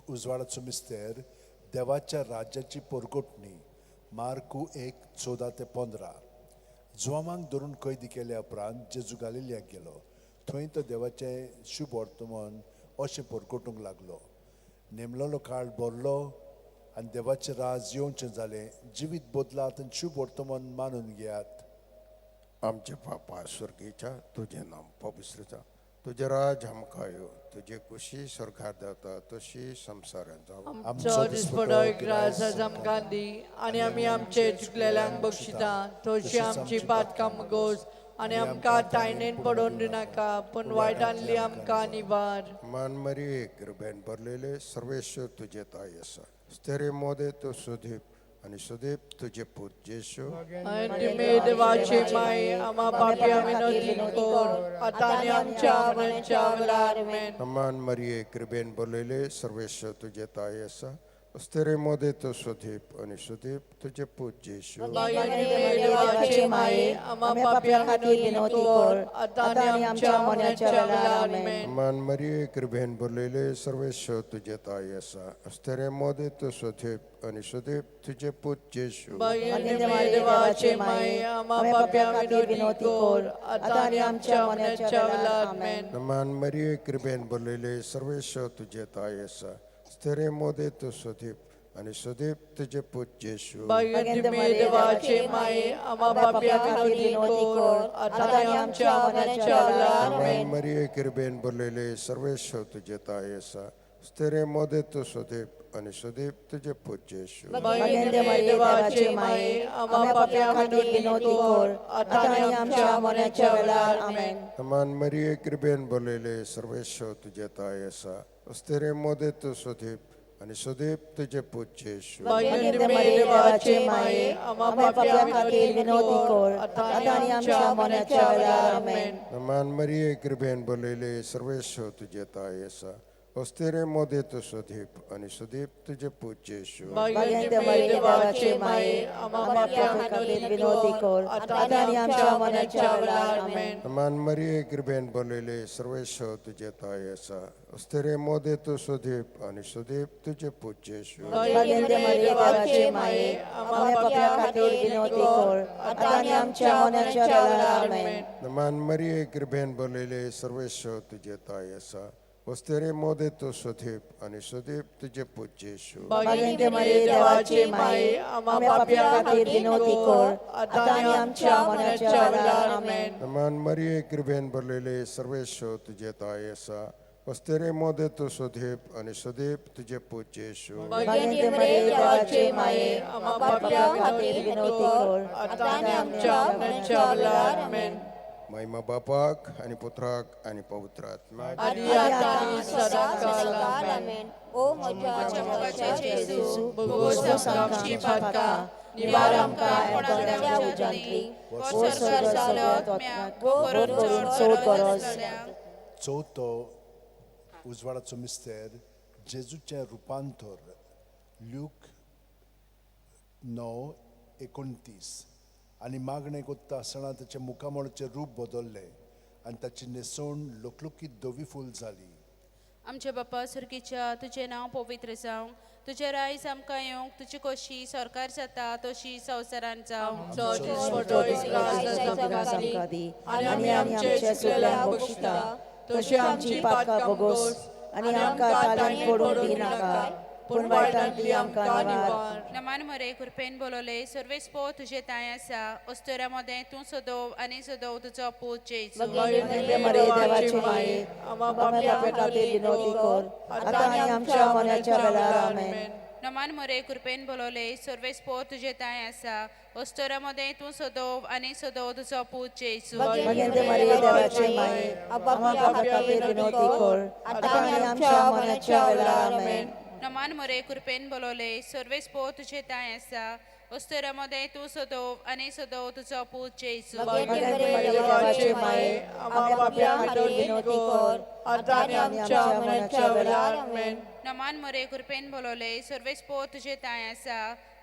उजवाडाचो मिस्तेर, देवाच्या राज्याची पोरकोटणी, मार्कू 1:14 ते 15. जुवामांक धरून कैदी केल्या उपरांत जेजू गालिलियाक गेलो. थंय तो देवाचें शुभ वर्तमान अशें पोरकोटूंक लागलो. नेमलोलो काळ भरलो आनी देवाचें राज येवचें जालें. जिवीत बदलात आनी शुभ वर्तमान मानून घेयात. आमचे बापा स्वर्गीच्या, तुजें नांव पवित्र जावं, तुजें राज आमकां येवं, तुजी खुशी स्वर्गार जाता तशी संवसारांत जावं. आमचो दिसपडो ग्रास आज आमकां दी आनी आमी आमचे चुकलेल्यांक बक्षिता तशी आमची पातकां मुगोस आनी आमकां तायणेन पडोवन दिनाका, पूण वायटांतली आमकां निवार. मान मरिये, कृपेन भरलेले, सर्वेश्वर तुजे ताय आसा. स्त्री मोदे तूं सुदीप आनी सुदीप तुजे पूत जेशू. आनी तुमी देवाची माई, आम्हा पापया विनोदी कोर, आतां आनी आमच्या मरणाच्या वेळार. आमेन. मान मरिये, कृपेन भरलेले, सर्वेश्वर तुजे ताय आसा. स्त्री मोदे तूं सुदीप आनी सुदीप तुजे पूत जेशू. देवाची माई, आम्हा पापया खातीर विनोदी कोर, आतां आनी आमच्या मरणाच्या वेळार. आमेन. मान मरिये, कृपेन भरलेले, सर्वेश्वर तुजे ताय आसा. स्त्री मोदे तूं सुदीप आनी सुदीप तुजे पूत जेशू. देवाची माई, आम्हा पापया खातीर विनोदी कोर, आतां आनी आमच्या मरणाच्या वेळार. आमेन. मान मरिये, कृपेन भरलेले, सर्वेश्वर तुजे ताय आसा. स्त्री मोदे तूं सुदीप आनी सुदीप तुजे पूत जेशू. देवाची माई, आम्हा पापया खातीर विनोदी कोर, आतां आनी आमच्या मरणाच्या वेळार. मान आमेन. मरिये, कृपेन भरलेले, सर्वेश्वर तुजे ताय आसा. स्त्री मोदे तूं सुदीप आनी सुदीप तुजे पूत जेशू. देवाची माई, आम्हा पापया खातीर विनोदी कोर, आतां आनी आमच्या मरणाच्या वेळार. आमेन. मान मरिये, कृपेन भरलेले, सर्वेश्वर तुजे ताय आसा. स्त्री मोदे तूं सुदीप आनी सुदीप तुजे पूत जेशू. देवाची माई, आम्हा पापया खातीर विनोदी कोर, आतां आनी आमच्या मरणाच्या वेळार. आमेन. मान मरिये, कृपेन भरलेले, सर्वेश्वर तुजे ताय आसा. स्त्री मोदे तूं सुदीप आनी सुदीप तुजे पूत जेशू. देवाची माई, आम्हा पापया खातीर विनोदी कोर, आतां आनी आमच्या मरणाच्या वेळार. आमेन. मान मरिये, कृपेन भरलेले, सर्वेश्वर तुजे ताय आसा. स्त्री मोदे तूं सुदीप आनी सुदीप तुजे पूत जेशू. देवाची माई, आम्हा पापया खातीर विनोदी कोर, आतां आनी आमच्या मरणाच्या वेळार. आमेन. मान मरिये, कृपेन भरलेले, सर्वेश्वर तुजे ताय आसा. स्त्री मोदे तूं सुदीप आनी सुदीप तुजे पूत जेशू. देवाची माई, आम्हा पापया खातीर विनोदी कोर, आतां आनी आमच्या मरणाच्या वेळार. आमेन. मान मरिये, कृपेन भरलेले, सर्वेश्वर तुजे ताय आसा. स्त्री मोदे तूं सुदीप आनी सुदीप तुजे पूत जेशू. देवाची माई, आम्हा पापया खातीर विनोदी कोर, आतां आनी आमच्या मरणाच्या वेळार. आमेन. महिमा बापाक आनी पुत्राक आनी पवित्र आत्म्याक. आनी आतां आनी सदां काल. आमेन. ओ म्हज्या मोगाचे जेजू, भोगोस आमची पातकां, निवार आमकां कोणांतल्या उज्यांतली, वर स्वर्गार सगळ्या आत्म्याक भोग करून चड गरज आसलेल्यांक. चवथो उजवाडाचो मिस्तेर, जेजूचें रुपांतर, ल्यूक 9:29. आनी मागणें कोत्ता आसतना ताचें मुखामळाचें रूप बदल्लें आनी ताची न्हेसवण लकलकीत धवी फूल जाली. आमच्या बापा सुर्गीच्या, तुजें नांव पवित्र जावं, तुजें रायज आमकां येवंक, तुजी कोशी सरकार जाता तशी संवसारान जावं. आमचो दिसपटो ग्रास आमकां दी आनी आमी आमचे चुकलेल्यांक बक्षिता तशी आमची पातकां भोगोस आनी आमकां ताळेन पडूंक दिनाका, पूण वायटांतली आमकां निवार. नमान मरे, कृपेन बोलवले, सर्वेस्पो तुजे तांय आसा. अस्तुऱ्या मदें तूं सदोव आनी सदोव तुजो पूत जेजू. मरे देवाची माये, आम्हा पाप्या खातीर विनोदी कर, आतां आनी आमच्या मरणाच्या वेळार. आमेन. नमान मरे कृपेन बोलवले सर्वेस पोर तुजे तांय आसा ओस्तोरा मदें तूं सदोव आनी सदोव तुजो पूत जेजू. भाग्यवंत मरिये देवाचे माये, आम्हा पाप्या खातीर विनवती कर, आतां आनी आमच्या मरणाच्या वेळार. आमेन. नमान मरे कृपेन बोलवले सर्वेस पोर तुजे तांय आसा ओस्तोरा मदें तूं सदोव आनी सदोव तुजो पूत जेजू. भाग्यवंत मरिये देवाचे माये, आम्हा पाप्या खातीर विनवती कर, आतां आनी आमच्या मरणाच्या वेळार. आमेन. नमान मरे कृपेन बोलवले सर्वेस पोर तुजे तांय आसा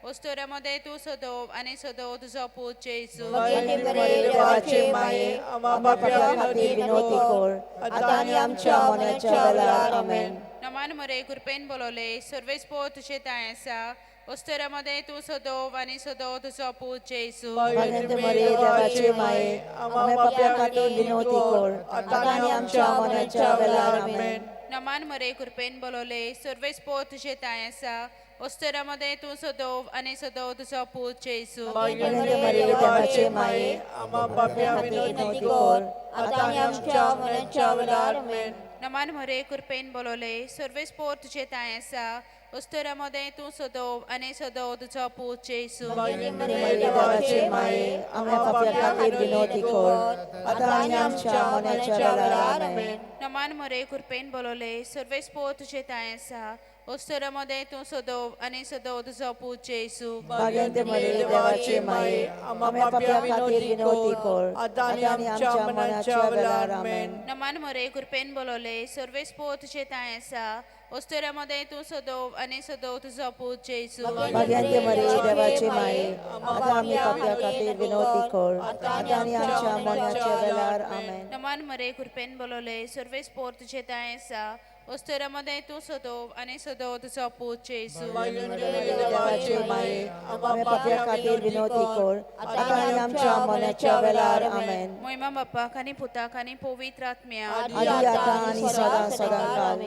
ओस्तोरा मदें तूं सदोव आनी सदोव तुजो पूत जेजू. भाग्यवंत मरिये देवाचे माये, आम्हा पाप्या खातीर विनवती कर, आतां आनी आमच्या मरणाच्या वेळार. आमेन. नमान मरे कृपेन बोलवले सर्वेस पोर तुजे तांय आसा ओस्तोरा मदें तूं सदोव आनी सदोव तुजो पूत जेजू. भाग्यवंत मरिये देवाचे माये, आम्हा पाप्या खातीर विनवती कर, आतां आनी आमच्या मरणाच्या वेळार. आमेन. नमान मरे कृपेन बोलवले सर्वेस पोर तुजे तांय आसा ओस्तोरा मदें तूं सदोव आनी सदोव तुजो पूत जेजू. भाग्यवंत मरिये देवाचे माये, आम्हा पाप्या खातीर विनवती कर, आतां आनी आमच्या मरणाच्या वेळार. आमेन. नमान मरे कृपेन बोलवले सर्वेस पोर तुजे तांय आसा ओस्तोरा मदें तूं सदोव आनी सदोव तुजो पूत जेजू. भाग्यवंत मरिये देवाचे माये, आम्हा पाप्या खातीर विनवती कर, आतां आनी आमच्या मरणाच्या वेळार. आमेन. नमान मरे कृपेन बोलवले सर्वेस पोर तुजे तांय आसा ओस्तोरा मदें तूं सदोव आनी सदोव तुजो पूत जेजू. भाग्यवंत मरिये देवाचे माये, आम्हा पाप्या खातीर विनवती कर, आतां आनी आमच्या मरणाच्या वेळार. आमेन. नमान मरे कृपेन बोलवले सर्वेस पोर तुजे तांय आसा ओस्तोरा मदें तूं सदोव आनी सदोव तुजो पूत जेजू. भाग्यवंत मरिये देवाचे माये, आतां आमी पाप्या खातीर विनवती कर, आतां आनी आमच्या मरणाच्या वेळार. आमेन. नमान मरे कृपेन बोलवले सर्वेस पोर तुजे तांय आसा ओस्तोरा मदें तूं सदोव आनी सदोव तुजो पूत जेजू. भाग्यवंत मरिये देवाचे माये, आम्हा पाप्या खातीर विनवती कर, आतां आनी आमच्या मरणाच्या वेळार. आमेन. मोहिमा बापाक आनी पुताक आनी पवित्र आत्म्याक आदी आतां आनी सदां सदां काल.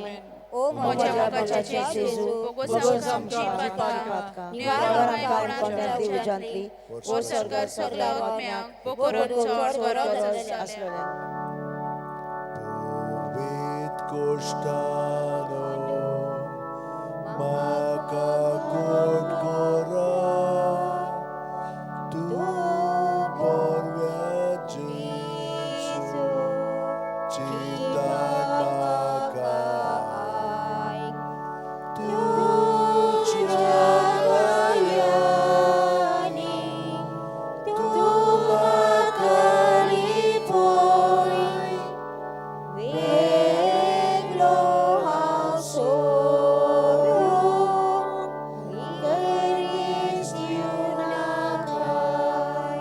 ओ म्हज्या म्हज्या मोगाच्या मोगाच्या जेजू, जेजू, बोगोस बोगोस आमची आमची पातकां, पातकां, निवार निवार आमकां आमकां कोणांतल्या कोणांतल्या उज्यांतली, वो सरकार सगळ्या आत्म्याक, बोकरून चड गरज आसलेल्या. आसलेल्या. पवित्र कोश्टानो म्हाका गोड करा तूं बरव्या जेजू चिंतान म्हाका तुज्या दयानी तूं म्हाका लिपय वेगलो हांव सोडून करीस नाकाय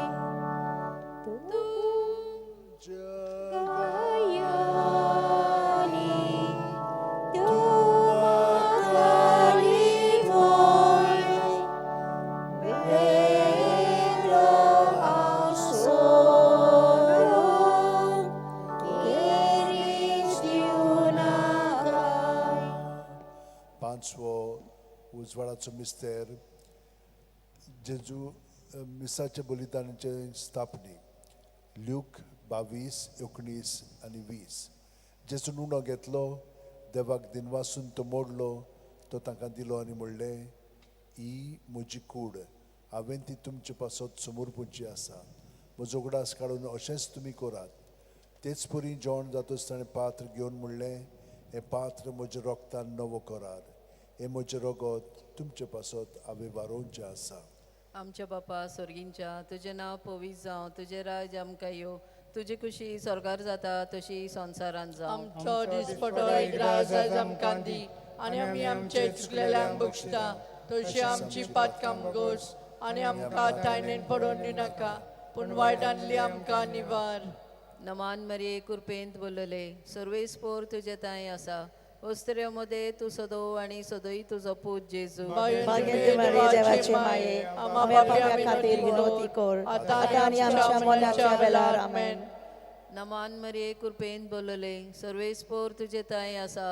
तुज्या तूं म्हाका लिपय वेगलो हांव सोडून करीस नाकाय. पांचवो उजवाडाचो मिस्तेर, जेजू मिसाच्या बलिदानाचे स्थापनी. ल्यूक 22, 19 आनी 20. जेजून उणो घेतलो, देवाक दिनवासून तो मोडलो, तो तांकां दिलो आनी म्हणलें, ही म्हजी कूड, हांवें ती तुमचे पासत समर्पूची आसा. म्हजो उगडास काडून अशेंच तुमी करात. तेच परी जेवण जातच ताणें पात्र घेवन म्हणलें, हें पात्र म्हज्या रोगतान नवो करार, हें म्हजें रगत तुमचे पासत हांवें वारोवचें आसा. आमच्या बापा स्वर्गींच्या, तुजें नांव पवित्र जावं, तुजें राज्य आमकां येवं, तुजी खुशी स्वर्गार जाता तशी संवसारांत जावं. आमचो दिसपटो एक राज आयज आमकां दी आनी आमी आमचे चुकलेल्यांक बक्षता तशी आमची पातकां गोस आनी आमकां तायणेन पडोवन दिनाका, पूण वायटांतली आमकां निवार. नमान मरिये कृपेंत बोलले, सर्वेस पोर तुजे तांय आसा, ओस्त्र्यो मदें तूं सदो आनी सदोय तुजो पूत जेजू. भाग्यवंत मरिये देवाचे माये, आम्हा पाप्या खातीर विनवती कर, आतां आनी आमच्या मरणाच्या वेळार. आमेन. नमान मरिये कृपेंत बोलले, सर्वेस पोर तुजे तांय आसा,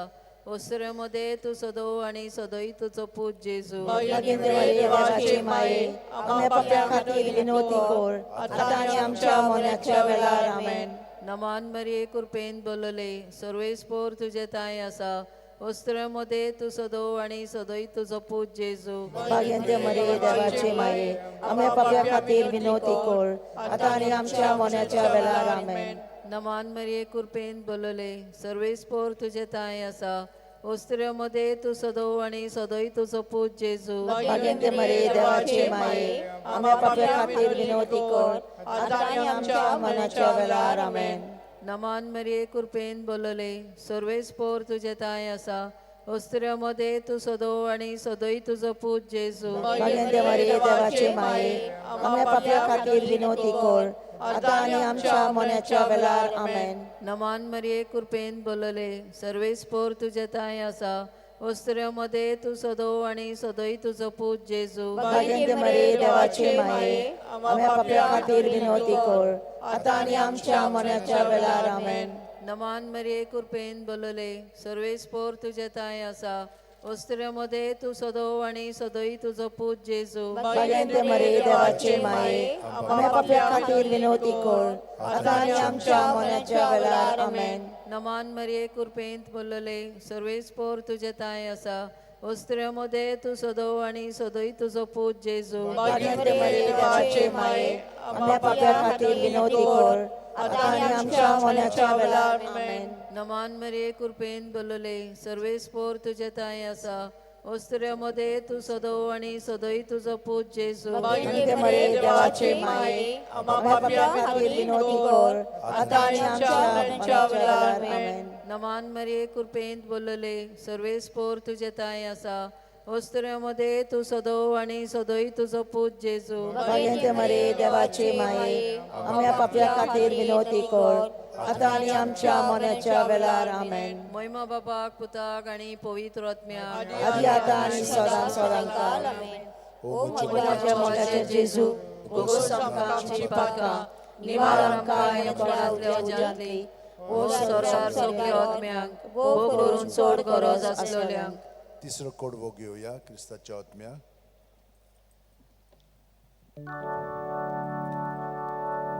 ओस्त्र्यो मदें तूं सदो आनी सदोय तुजो पूत जेजू. भाग्यवंत मरिये देवाचे माये, आम्हा पाप्या खातीर विनवती कर, आतां आनी आमच्या मरणाच्या वेळार. आमेन. नमान मरिये कृपेंत बोलले, सर्वेस पोर तुजे तांय आसा, ओस्त्र्यो तूं सदो आनी सदोय तुजो पूत जेजू. भाग्यंते मरिये देवाचे माये, आमच्या पाप्या खातीर विनवती कर, आतां आनी आमच्या मरणाच्या वेळार. आमेन. नमान मरिये, कृपेन बोलले, सर्वेस्पोर तुजे ताय आसा. ओस्त्र्यो तूं सदो आनी सदोय तुजो पूत जेजू. भाग्यंते मरिये देवाचे माये, आमच्या पाप्या खातीर विनवती कर, आतां आनी आमच्या मरणाच्या वेळार. आमेन. नमान मरिये, कृपेन बोलले, सर्वेस्पोर तुजे ताय आसा. ओस्त्र्यो तूं सदो आनी सदोय तुजो पूत जेजू. भाग्यंते मरिये देवाचे माये, आमच्या पाप्या खातीर विनवती कर, आतां आनी आमच्या मरणाच्या वेळार. आमेन. नमान मरिये, कृपेन बोलले, सर्वेस्पोर तुजे ताय आसा. ओस्त्र्यो तूं सदो आनी सदोय तुजो पूत जेजू. भाग्यंते मरिये देवाचे माये, आमच्या पाप्या खातीर विनवती कर, आतां आनी आमच्या मरणाच्या वेळार. आमेन. नमान मरिये, कृपेन बोलले, सर्वेस्पोर तुजे ताय आसा. ओस्त्र्यो तूं सदो आनी सदोय तुजो पूत जेजू. भाग्यंते मरिये देवाचे माये, आमच्या पाप्या खातीर विनवती कर, आतां आनी आमच्या मरणाच्या वेळार. आमेन. नमान मरिये, कृपेन बोलले, सर्वेस्पोर तुजे ताय आसा. ओस्त्र्यो तूं सदो आनी सदोय तुजो पूत जेजू. भाग्यंते मरिये देवाचे माये, आमच्या पाप्या खातीर विनवती कर, आतां आनी आमच्या मरणाच्या वेळार. आमेन. नमान मरिये, कृपेन बोलले, सर्वेस्पोर तुजे ताय आसा. ओस्त्र्यो तूं सदो आनी सदोय तुजो पूत जेजू. भाग्यंते मरिये देवाचे माये, आमच्या पाप्या खातीर विनवती कर, आतां आनी आमच्या मरणाच्या वेळार. आमेन. नमान मरिये, कृपेन बोलले, सर्वेस्पोर तुजे ताय आसा. ओस्त्र्यो तूं सदो आनी सदोय तुजो पूत जेजू. भाग्यंते मरिये देवाचे माये, आमच्या पाप्या खातीर विनवती कर, आतां आनी आमच्या मरणाच्या वेळार. आमेन. महिमा बापाक, पुताक आनी पवित्र आत्म्याक, आदी आतां आनी सदां सदां काल. ओ म्हज्या मोगाचे जेजू, भोगोस आमकां आमची पातकां, निवार आमकां कोणांतल्या उज्यांतली, ओ संवसार सगल्या आत्म्यांक, भोव करून चड गरज आसलेल्यांक. तिसरो कडवो घेवया क्रिस्ताच्या आत्म्या.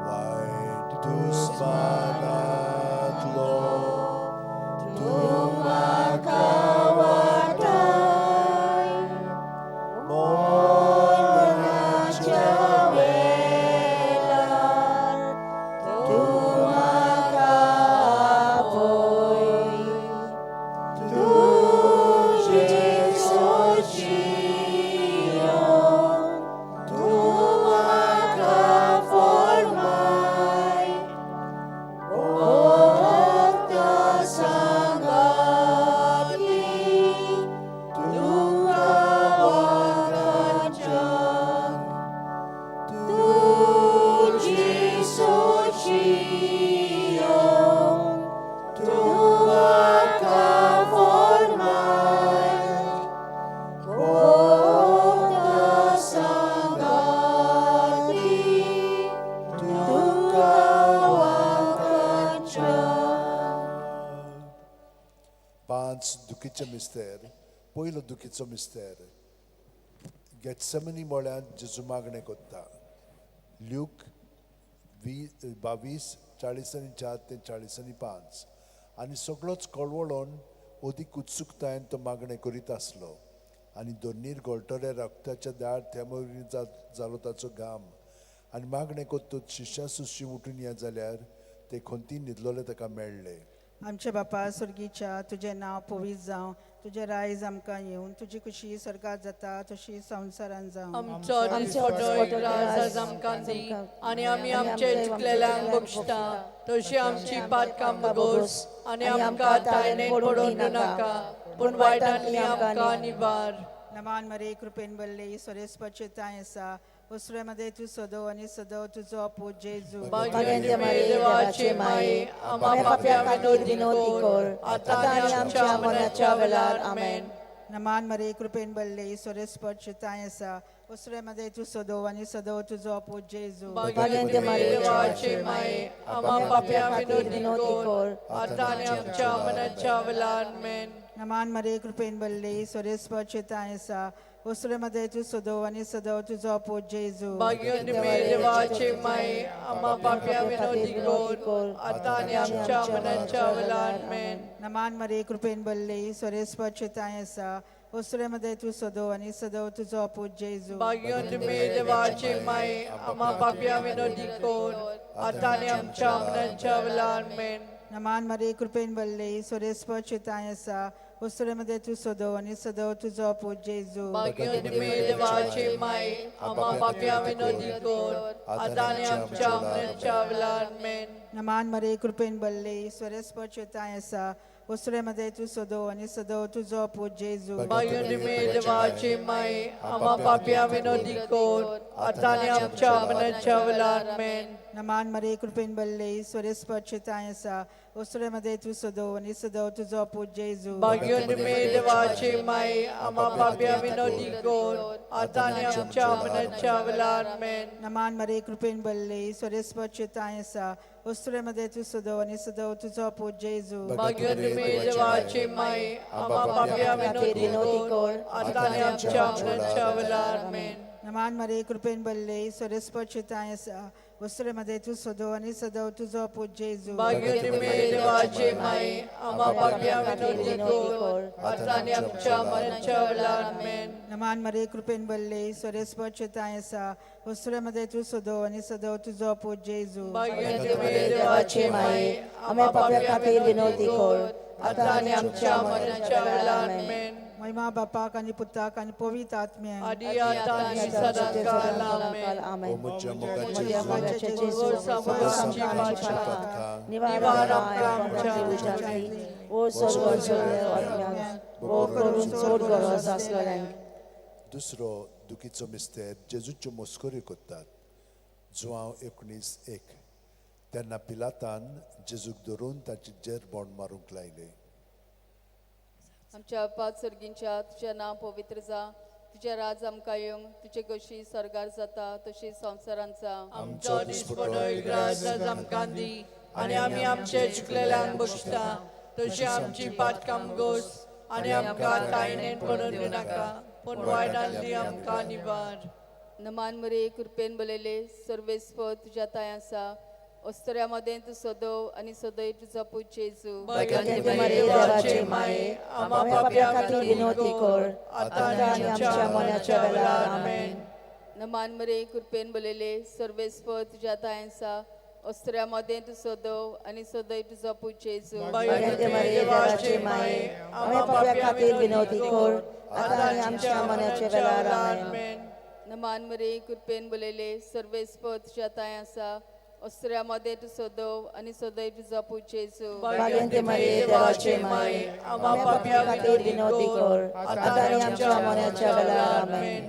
वायट दुस्मानातलो तूं म्हाका वाटाय, मरणाच्या वेळार तूं म्हाका आपय. तुजे सोशियोन तूं म्हाका फॉर्माय, भोंवता सांगाती तुका वागाच्याक. तुजी सोशियोन तूं म्हाका फॉर्माय, भोंवता सांगाती तुका वागाच्याक. पांच दुखीचे मिस्तेर. पयलो दुखीचो मिस्तेर, गेटसमनी मळ्यांत जेजू मागणें कोत्ता. ल्यूक 22:44 ते 45. आनी सगळोच कळवळोन अदीक उत्सुकतायेन तो मागणें करीत आसलो. आनी दोनीर गळटले रक्ताच्या दार त्या जालो ताचो घाम. आनी मागणें कोत्तूच शिश्या सुशी उठून येत जाल्यार ते खंती न्हिदलोले ताका मेळ्ळे. आमच्या बापा स्वर्गीच्या, तुजें नांव पवित्र जावं, तुजें रायज आमकां येवन, तुजी खुशी स्वर्गात जाता तशी संवसारान जावं. आमचो दिसपटो इग्राज आज आमकां दी, आनी आमी आमचे चुकलेल्यांक बक्षता, तशी आमची पातकां बगोस, आनी आमकां तायणेन पडोवन दिवनाका, पूण वायटांतली आमकां निवार. नमान मरे, कृपेन बल्ले, स्वरेस्पचे ताय आसा. उसऱ्यामध्ये तूं सदो आनी सदो तुजो पूत जेजू. भाग्यंते मरिये देवाचे माये, आमच्या पाप्या खातीर विनवती कर, आतां आनी आमच्या मरणाच्या वेळार. आमेन. नमान मरे, कृपेन बल्ले, स्वरेस्पचे ताय आसा. उसऱ्यामध्ये तूं सदो आनी सदो तुजो पूत जेजू. भाग्यंते मरिये देवाचे माये, आम्हा पाप्या विनवती कर, आतां आनी आमच्या मरणाच्या वेळार. आमेन. नमान मरे, कृपेन बल्ले, स्वरेस्पचे ताय आसा. वसुले मध्ये तूं सदो आनी सदो तुजो पूत जेजू. भाग्योन देवाची माई, आम्हा पाप्या विनोदी कोर, आतां आनी आमच्या मनाच्या वेळार. आमेन. नमान मरे, कृपेन बल्ले, स्वरेस्पच्छताय आसा, वसुले मध्ये तूं सदो आनी सदो तुजो पूत जेजू. भाग्योन देवाची माई, आम्हा पाप्या विनोदी कोर, आतां आनी आमच्या मनाच्या वेळार. आमेन. नमान मरे, कृपेन बल्ले, स्वरेस्पच्छताय आसा, वसुले मध्ये तूं सदो आनी सदो तुजो पूत जेजू. भाग्योन देवाची माई, आम्हा पाप्या विनोदी कोर, आतां आनी आमच्या मनाच्या वेळार. आमेन. नमान मरे, कृपेन बल्ले, स्वरेस्पच्छताय आसा, वसुले मध्ये तूं सदो आनी सदो तुजो पूत जेजू. भाग्योन देवाची माई, आम्हा पाप्या विनोदी कोर, आतां आनी आमच्या मनाच्या वेळार. आमेन. नमान मरे, कृपेन बल्ले, स्वरेस्पच्छताय आसा, वसुले मध्ये तूं सदो आनी सदो तुजो पूत जेजू. भाग्योन देवाची माई, आम्हा पाप्या विनोदी कोर, आतां आनी आमच्या मनाच्या वेळार. आमेन. नमान मरे, कृपेन बल्ले, स्वरेस्पच्छताय आसा, वसुले मध्ये तूं सदो आनी सदो तुजो पूत जेजू. भाग्योन देवाची माई, आम्हा पाप्या विनोदी कोर, आतां आनी आमच्या मनाच्या वेळार. आमेन. नमान मरे, कृपेन बल्ले, स्वरेस्पच्छताय आसा, वसुले मध्ये तूं सदो आनी सदो तुजो पूत जेजू. भाग्योन देवाची माई, आम्हा पाप्या विनोदी कोर, आतां आनी आमच्या मनाच्या वेळार. आमेन. नमान मरे, कृपेन बल्ले, स्वरेस्पच्छताय आसा, वसुले मध्ये तूं सदो आनी सदो तुजो पूत जेजू. भाग्योन देवाची माई, आम्हा पाप्या खातीर विनोदी कोर, आतां आनी आमच्या मरणाच्या वेळार. आमेन. महिमा बापाक आनी पुताक आनी पवित्र आत्म्याक. आदी आतां आनी सदांकाळ. आमेन. आमेन. ओ म्हज्या मोगाचे मोगाचे जेजू, आमची पातकां निवार आमकां उजातली, ओ सर्व सगळे आत्म्यांक, ओ करून चड गरज आसलेल्यांक. दुसरो दुखीचो मिस्तेर, जेजूच्यो मस्कऱ्यो करतात. जुआंव 19:1. तेन्ना पिलातान जेजूक धरून ताची जेरबोण मारूंक लायले. आमच्या पाच सर्गींच्या, तुझें नांव पवित्र जा, तुजें राज आमकां येवंक, तुजे कशी स्वर्गार जाता तशी संवसारांत जा. आमचो दिसपटो इग्राज आमकां दी आनी आमी आमचे चुकलेल्यांक बगता तशी आमची पातकां गोस आनी आमकां तायणेन पडून दिनाका, पूण वायटांतली आमकां निवार. नमान मरे, कृपेन बलयले, सर्वेस्पर तुज्या ताय आसा, अस्तऱ्या मदें तूं सदव आनी सदैव तुजो पूत जेजू. भाग्यवंती मरिये देवाची माये, आम्हा पाप्या खातीर विनवती कर, आतां आनी आमच्या मरणाच्या वेळार. आमेन. नमान मरे, कृपेन बलयले, सर्वेस्पर तुज्या ताय आसा, अस्तऱ्या मदें तूं सदव आनी सदैव तुजो पूत जेजू. भाग्यवंती मरिये देवाची माये, आम्हा पाप्या खातीर विनवती कर, आतां आनी आमच्या मरणाच्या वेळार. आमेन. नमान मरे, कृपेन बलयले, सर्वेस्पर तुज्या ताय आसा, अस्तऱ्या मदें तूं सदव आनी सदैव तुजो पूत जेजू. भाग्यवंती मरिये देवाची माये, आम्हा आम्हा पाप्या खातीर विनवती कर, आतां आनी आमच्या मरणाच्या वेळार. आमेन.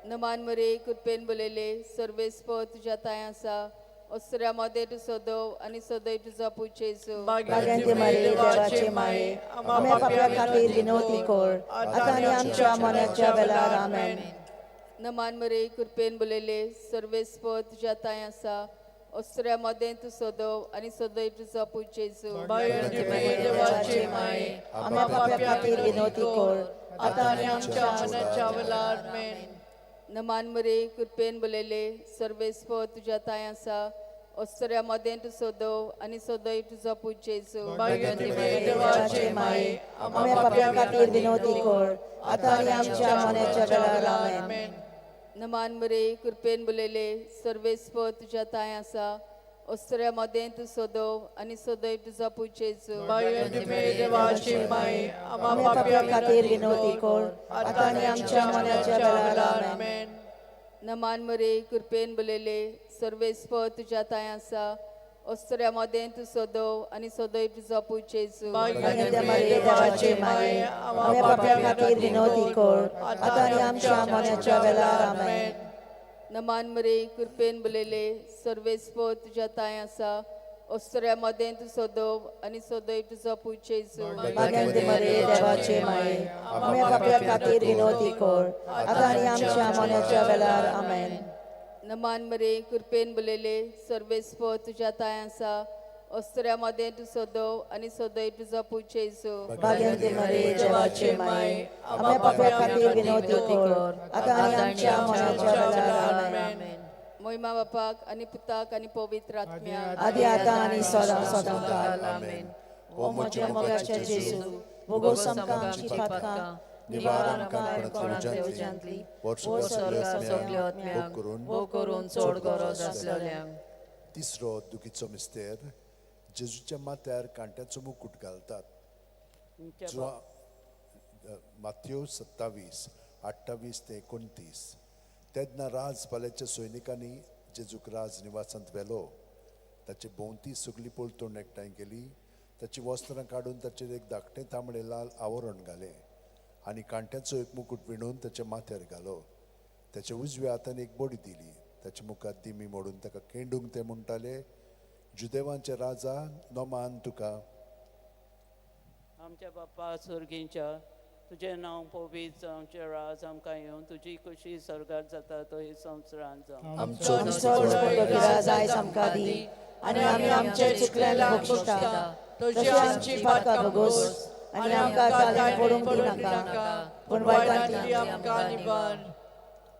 नमान मरे, कृपेन बलयले, सर्वेस्पर तुज्या ताय आसा, अस्तऱ्या मदें तूं सदव आनी सदैव तुजो पूत जेजू. भाग्यवंती मरिये देवाची माये, आम्हा पाप्या खातीर विनवती कर, आतां आनी आमच्या मरणाच्या वेळार. आमेन. नमान मरे, कृपेन बलयले, सर्वेस्पर तुज्या ताय आसा, अस्तऱ्या मदें तूं सदव आनी सदैव तुजो पूत जेजू. भाग्यवंती मरिये देवाची माये, आम्हा पाप्या खातीर विनवती कर, आतां आनी आमच्या मरणाच्या वेळार. आमेन. नमान मरे, कृपेन बलयले, सर्वेस्पर तुज्या ताय आसा, अस्तऱ्या मदें तूं सदव आनी सदैव तुजो पूत जेजू. भाग्यवंती मरिये देवाची माये, आम्हा पाप्या खातीर विनवती कर, आतां आनी आमच्या मरणाच्या वेळार. आमेन. नमान मरे, कृपेन बलयले, सर्वेस्पर तुज्या ताय आसा, अस्तऱ्या मदें तूं सदव आनी सदैव तुजो पूत जेजू. भाग्यवंती मरिये देवाची माये, आम्हा आम्हा पाप्या पाप्या खातीर विनवती कर, आतां आनी आमच्या मरणाच्या वेळार. आमेन. नमान मरे, कृपेन बलयले, सर्वेस्पर तुज्या ताय आसा, अस्तऱ्या मदें तूं सदव आनी सदैव तुजो पूत जेजू. भाग्यवंती भाग्यवंती मरिये मरिये देवाची देवाची माये, माये, आम्हा आम्हा पाप्या पाप्या खातीर विनवती कर, आतां आनी आमच्या मरणाच्या वेळार. आमेन. नमान मरे, कृपेन बलयले, सर्वेस्पर तुज्या ताय आसा, अस्तऱ्या मदें तूं सदव आनी सदैव तुजो पूत जेजू. भाग्यवंती मरिये देवाची माये, आम्हा पाप्या खातीर विनवती कर, आतां आनी आमच्या मरणाच्या वेळार. आमेन. नमान मरे, कृपेन बलयले, सर्वेस्पर तुज्या ताय आसा, अस्तुऱ्या मदें तूं सदव आनी सदय तुजो पूत जेजू. भाग्यवंती मरिये देवाची माय, आमच्या पाप्या खातीर विनवती कर, आतां आनी आमच्या मरणाच्या वेळार. आमेन. मोहिमा बापाक आनी पुताक आनी पवित्र आत्म्याक. आदी आतां आनी सदां सदां काल. आमेन. ओ म्हज्या मोगाच्या जेजू, भोगोस आमकां आमची पातकां, निवार आमकां कोणांतल्या उज्यांतली, वर्सभर सगल्या आत्म्यांक भोग करून चड गरज आसलेल्यांक. तिसरो दुखीचो मिस्तेर, जेजूच्या माथ्यार कांट्याचो मुकूट घालतात. माथ्यो 27 28 ते 29. तेन्ना राजपाल्याच्या सैनिकांनी जेजूक राज निवासांत व्हेलो. ताचे भोंवती सगली पलतोण एकठांय केली. ताची वस्त्रां काडून ताचेर एक धाकटें तांबडें लाल आवरण घालें आनी कांट्याचो एक मुकूट विणून ताच्या माथ्यार घालो. ताच्या उजव्या हातान एक बडी दिली. ताच्या मुखार दिमी मोडून ताका केंडूंक ते म्हणटाले, जुदेवांचे राजा नोमान तुका. आमच्या बापा स्वर्गींच्या, तुजें नांव पवित्र जावं, राज आमकां येवं, तुजी खुशी स्वर्गात जाता तो संवसारांत जावं. आमचो राज आयज आमकां दी, आनी आमी आमचे चुकलेल्यांक बक्षिता तशी आमची पातकां भोगोस, आनी आमकां ताळेन पडूंक दिनाका, पूण वायटांतली आमकां निवार.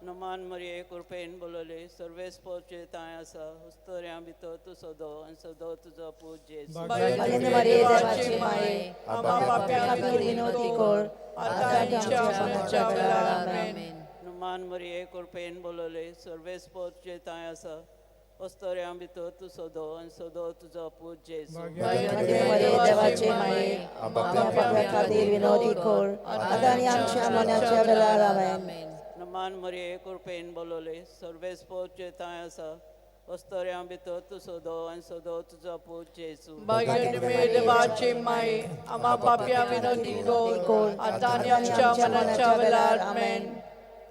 नमान मरिये कृपेन बोलवले, सर्वेस्पोचे तांय आसा, उस्तोऱ्यां भितर तूं सदो आनी सदो तुजो पूत जेजू. भाग्यवंती मरिये देवाची माये, आमच्या पाप्यां खातीर विनवती कर, आतां आनी आमच्या मरणाच्या वेळार. आमेन. नमान मरिये कृपेन बोलवले, सर्वेस्पोचे तांय आसा, अस्तोऱ्यां भितर तूं सदो आनी सदो तुजो पूत जेजू. भाग्यवंती मरिये देवाची माये, आमच्या पाप्यां खातीर विनवती कर, आतां आनी आमच्या मरणाच्या वेळार. आमेन. नमान मरिये कृपेन बोलवले, सर्वेस्पोचे तांय आसा, अस्तोऱ्यां भितर तूं सदो आनी सदो तुजो पूत जेजू. भाग्यवंती मरिये देवाची माये, आम्हा पाप्यां विनवती कर, आतां आनी आमच्या मरणाच्या वेळार. आमेन.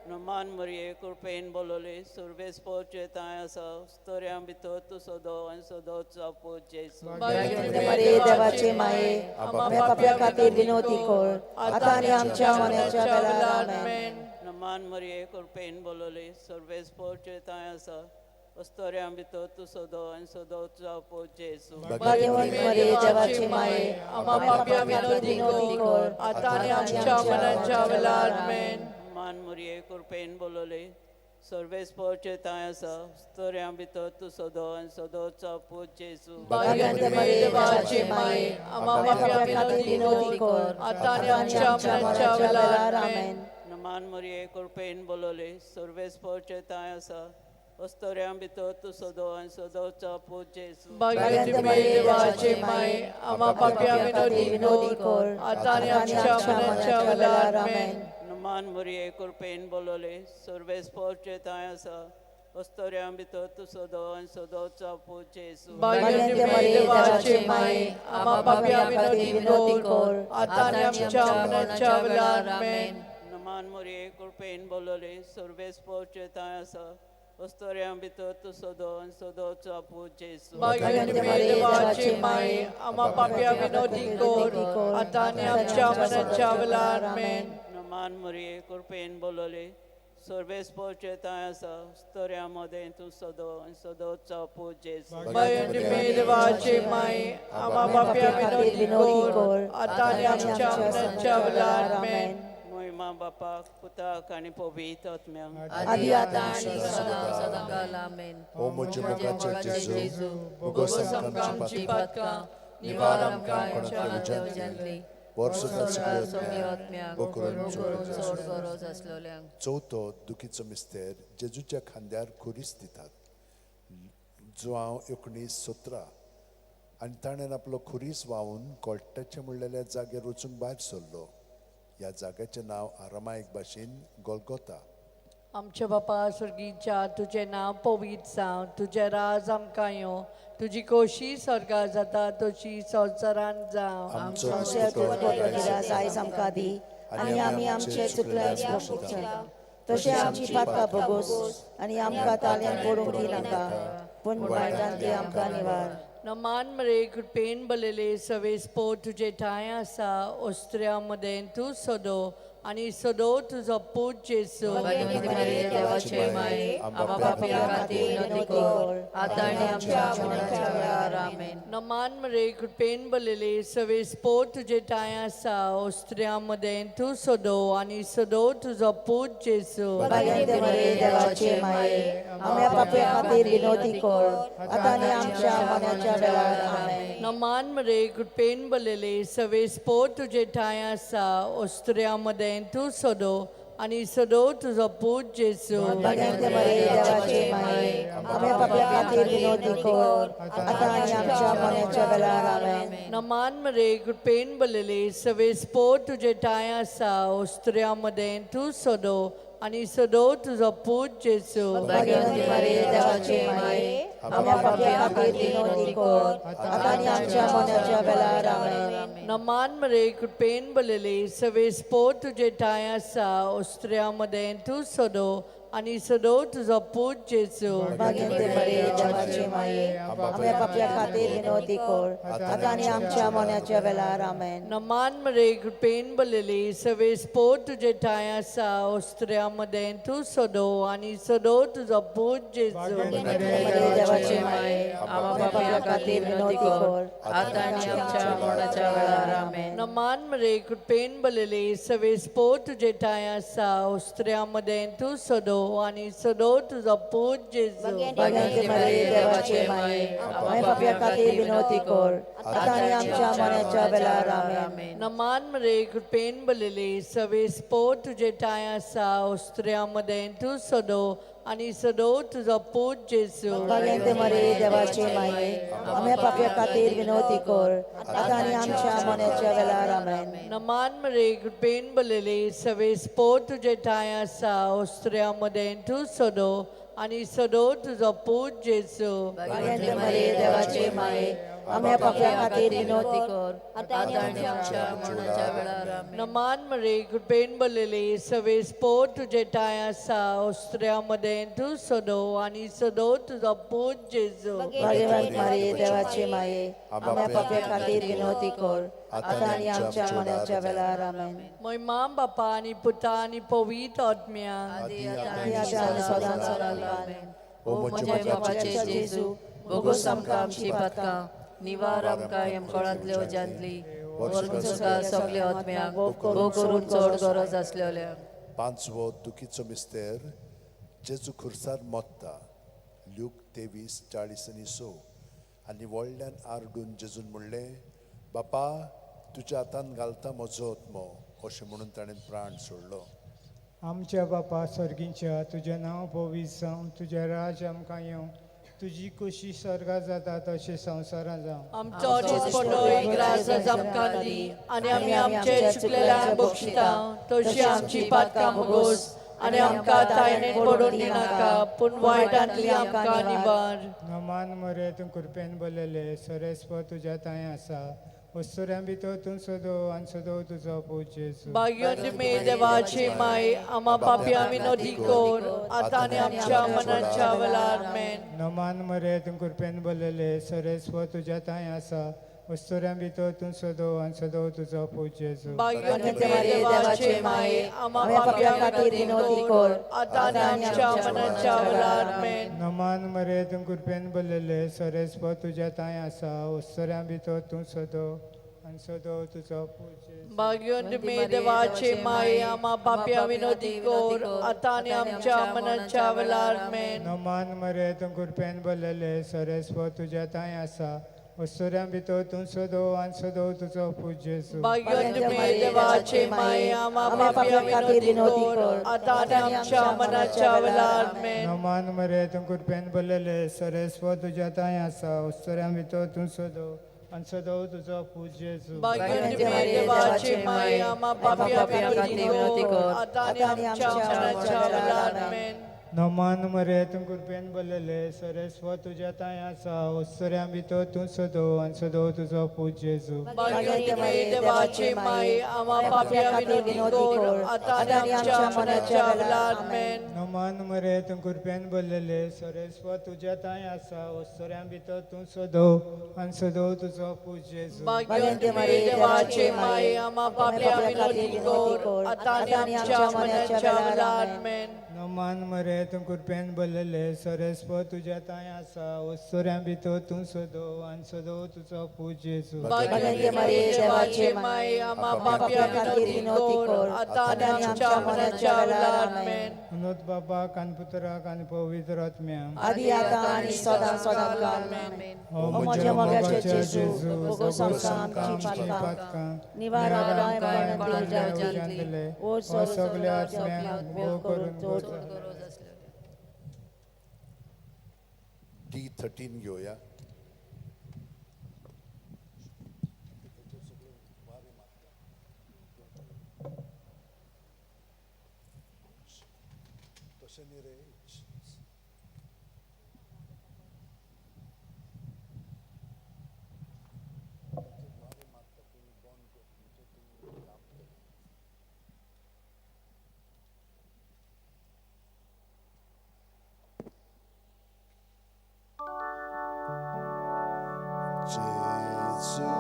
नमान मरिये कृपेन बोलवले, सर्वेस्पोचे तांय आसा, अस्तोऱ्यां भितर तूं सदो आनी सदो तुजो पूत जेजू. भाग्यवंती मरिये देवाची माये, आमच्या पाप्यां खातीर विनवती कर, आतां आनी आमच्या मरणाच्या वेळार. आमेन. नमान मरिये कृपेन बोलवले, सर्वेस्पोचे तांय आसा, अस्तोऱ्यां भितर तूं सदो आनी सदो तुजो पूत जेजू. भाग्यवंती मरिये देवाची माये, आम्हा पाप्यां विनवती कर, आतां आनी आमच्या मरणाच्या वेळार. आमेन. मान मरिये कृपेन बोलवले, सर्वेस्पोचे तांय आसा, अस्तोऱ्यां भितर तूं सदो आनी सदो तुजो पूत जेजू. भाग्यवंती मरिये देवाची माये, आम्हा पाप्यां विनवती कर, आतां आनी आमच्या मरणाच्या वेळार. आमेन. नमान मरिये कृपेन बोलवले, सर्वेस्पोचे तांय आसा, अस्तोऱ्यां भितर तूं सदो आनी सदो तुजो पूत जेजू. भाग्यवंती मरिये देवाची माये, आम्हा पाप्यां विनवती कर, आतां आनी आमच्या मरणाच्या वेळार. आमेन. नमान मरिये कृपेन बोलवले, सर्वेस्पोचे तांय आसा, अस्तोऱ्यां भितर तूं सदो आनी सदो तुजो पूत जेजू. भाग्यवंती मरिये देवाची माये, आम्हा पाप्यां विनवती कर, आतां आनी आमच्या मरणाच्या वेळार. आमेन. नमान मरिये कृपेन बोलवले, सर्वेस्पोचे तांय आसा, अस्तोऱ्यां भितर तूं सदो आनी सदो तुजो पूत जेजू. भाग्यवंती मरिये देवाची माये, आम्हा पाप्यां विनवती कर, आतां आनी आमच्या मरणाच्या वेळार. आमेन. नमान मरिये कृपेन बोलवले, सर्वेस्पोचे तांय आसा, अस्तोऱ्यां मदें तूं सदो आनी सदो तुजो पूत जेजू. भाग्यवंती मरिये देवाची माये, आम्हा पाप्यां विनवती कर, आतां आनी आमच्या मरणाच्या वेळार. आमेन. मोहिमा बापाक, पुताक आनी पवित्र आत्म्याक. आदी आतां आनी सदां सदां काल. आमेन. ओ म्हज्या मोगाच्या जेजू, भोगोस आमकां आमची पातकां, निवार आमकां कोणांतल्या उज्यांतली, वर्सभर सगल्या सगल्या आत्म्यांक भोग करून चड गरज आसलेल्यांक. चवथो दुखीचो मिस्तेर, जेजूच्या खांद्यार खुरीस दितात. जुआंव 19:17. आनी ताणें आपलो खुरीस व्हांवून कोळट्याचें म्हणलेल्या जाग्यार वचूंक भायर सरलो. ह्या जाग्याचें नांव आरामायक भाशेन गोलगोता. आमच्या बापा स्वर्गीच्या, तुजें नांव पवित्र जावं, तुजें राज आमकां येवं, तुजी खोशी स्वर्गार जाता तशी संवसारांत जावं. आमचो राज आयज आमकां दी, आनी आमी आमचे चुकल्यांक बक्षिता तशें आमची पातकां भोगोस, आनी आमकां ताळ्यान पडूंक दिनाका, पूण वायटांतली आमकां निवार. नमान मरे कृपेन बलले, सवेस्पो तुजे ठांय आसा, ओस्त्र्या मदें तूं सदो आनी सदो तुजो पूत जेजू. भाग्यवंती मरिये देवाचे माये, आम्हा पापयां खातीर विनवती कर, आतां आनी आमच्या मरणाच्या वेळार. आमेन. नमान मरे, कृपेन बरलेले, सवेस्पोर तुजे ठांय आसा, स्त्रियां मदें तूं सदो आनी सदो तुजो पूत जेजू. भाग्यवंती मरिये देवाचे माये, आमच्या पापया खातीर विनवती कर, आतां आनी आमच्या मरणाच्या वेळार. आमेन. नमान मरे, कृपेन बरलेले, सवेस्पोर तुजे ठांय आसा, स्त्रियां मदें तूं सदो आनी सदो तुजो पूत जेजू. भाग्यवंती मरिये देवाचे माये, आमच्या पापया खातीर विनवती कर, आतां आनी आमच्या मरणाच्या वेळार. आमेन. नमान मरे, कृपेन बरलेले, सवेस्पोर तुजे ठांय आसा, स्त्रियां मदें तूं सदो आनी सदो तुजो पूत जेजू. भाग्यवंती मरिये देवाचे माये, आम्हा पापयां खातीर विनवती कर, आतां आनी आमच्या मरणाच्या वेळार. आमेन. नमान मरे, कृपेन बरलेले, सवेस्पोर तुजे ठांय आसा, स्त्रियां मदें तूं सदो आनी सदो तुजो पूत जेजू. भाग्यवंती मरिये देवाचे माये, आमच्या पापया खातीर विनवती कर, आतां आनी आमच्या मरणाच्या वेळार. आमेन. नमान मरे, कृपेन बरलेले, सवेस्पोर तुजे ठांय आसा, स्त्रियां मदें तूं सदो आनी सदो तुजो पूत जेजू. मरिये देवाचे माये, आम्हा पापयां खातीर विनवती कर, आतां आनी आमच्या मरणाच्या वेळार. आमेन. नमान मरे, कृपेन बरलेले, सवेस्पोर तुजे ठांय आसा, स्त्रियां मदें तूं सदो आनी सदो तुजो पूत जेजू. भाग्यवंती मरिये देवाचे माये, आमच्या पापया खातीर विनवती कर, आतां आनी आमच्या मरणाच्या वेळार. आमेन. नमान मरे, कृपेन बरलेले, सवेस्पोर तुजे ठांय आसा, स्त्रियां मदें तूं सदो आनी सदो तुजो पूत जेजू. भाग्यवंती मरिये देवाचे माये, आमच्या पापया खातीर विनवती कर, आतां आनी आमच्या मरणाच्या वेळार. आमेन. नमान मरे, कृपेन बरलेले, सवेस्पोर तुजे ठांय आसा, स्त्रियां मदें तूं सदो आनी सदो तुजो पूत जेजू. भाग्यवंती मरिये देवाचे माये, आमच्या पापया खातीर विनवती कर, आतां आनी आमच्या मरणाच्या वेळार. आमेन. नमान मरे, कृपेन बरलेले, सवेस्पोर तुजे ठांय आसा, स्त्रियां मदें तूं सदो आनी सदो तुजो पूत जेजू. भाग्यवंत मरिये देवाचे माये, आमच्या पापया खातीर विनवती कर, आतां आनी आमच्या मरणाच्या वेळार. आमेन. महिमा बापा आनी पुता आनी पवित्र आत्म्या. आदी आनी आतां आनी सदांच सदां. आमेन. ओ म्हज्या बापाचे जेजू, भोगोस आमकां आमची पातकां, निवार आमकां यमकोळांतल्या उज्यांतली, व्हरून सगल्या आत्म्यांक, भोव करून चड गरज आसलेल्या. पांचवो दुखीचो मिस्तेर, जेजू खुर्सार मोत्ता. ल्यूक 23:46. आनी व्हडल्यान आरडून जेजून म्हणलें, बापा, तुज्या हातान घालता म्हजो आत्मो. अशें म्हणून ताणें प्राण सोडलो. आमच्या बापा सर्गींच्या, तुजें नांव पवित्र जावं, तुजें राज आमकां येवं, तुजी कुशी स्वर्गात जाता तशें संवसारांत जावं. आमचो दिसपडो एक ग्रास आमकां दी आनी आमी आमचे चुकलेल्यांक बक्षिता तशी आमची पातकां भोगोस आनी आमकां तायणेन पडून दिनाका, पूण वायटांतली आमकां निवार. नमान मरे, तूं कृपेन बरलेले, सरेस्प तुज्या तांय आसा, वस्तुऱ्यां भितर तूं सदो आनी सदो तुजो पूत जेजू. भाग्यवंती मे देवाची माय, आमा पापया विनोदी कोर, आतां आनी आमच्या मनाच्या वेळार. मेन. नमान मरे, तूं कृपेन बरलेले, सरेस्प तुज्या तांय आसा, वस्तुऱ्यां भितर तूं सदो आनी सदो तुजो पूत जेजू. भाग्यवंती मे देवाची माय, आमा पापया विनोदी कोर, आतां आनी आमच्या मनाच्या वेळार. मेन. नमान मरे, तूं कृपेन बरलेले, सरेस्प तुज्या तांय आसा, वस्तुऱ्यां भितर तूं सदो आनी सदो तुजो पूत जेजू. भाग्यवंती मे देवाची माय, आमा पापया विनोदी कोर, आतां आनी आमच्या मनाच्या वेळार. मेन. नमान मरे, तूं कृपेन बरलेले, सरेस्प तुज्या तांय आसा, वस्तुऱ्यां भितर तूं सदो आनी सदो तुजो पूत जेजू. भाग्यवंती मे देवाची माय, आमा पापया विनोदी कोर, आतां आनी आमच्या मनाच्या वेळार. मेन. नमान मरे, तूं कृपेन बरलेले, सरेस्प तुज्या तांय आसा, वस्तुऱ्यां भितर तूं सदो आनी सदो तुजो पूत जेजू. भाग्यवंती मे देवाची माय, आमा पापया विनोदी कोर, आतां आनी आमच्या मनाच्या वेळार. मेन. नमान मरे तूं कृपेन भरलेले सरेस्व तुज्या तांय आसा ओसऱ्यां भितर तूं सदो आनी सदो तुजो पूत जेजू. भाग्यवंती मरिये देवाची माई, आम्हा पापया विनोदी कर, आता आनी आमच्या मरणाच्या वेळार. आमेन. नमान मरे तूं कृपेन भरलेले सरेस्व तुज्या तांय आसा ओसऱ्यां भितर तूं सदो आनी सदो तुजो पूत जेजू. भाग्यवंती मरिये देवाची माई, आम्हा पापया विनोदी कर, आता आनी आमच्या मरणाच्या वेळार. आमेन. नमान मरे तूं कृपेन भरलेले सरेस्व तुज्या तांय आसा ओसऱ्यां भितर तूं सदो आनी सदो तुजो पूत जेजू. भाग्यवंती मरिये देवाची माई, आम्हा पापया विनोदी कर, आता आनी आमच्या मरणाच्या वेळार. आमेन. अनोत बाबाक आनी पुत्राक आनी पवित्र आत्म्याक आदी आतां आनी सदां सदां आमेन. ओ म्हज्या मोगाचे जेजू, भोगोस आमकां आमची पातकां, निवार आमकां कोणाच्या उज्यांतले, ओ सगळ्या आत्म्यांक भोव करून चड डी 13 घेवया. तशें न्ही रे. Gesù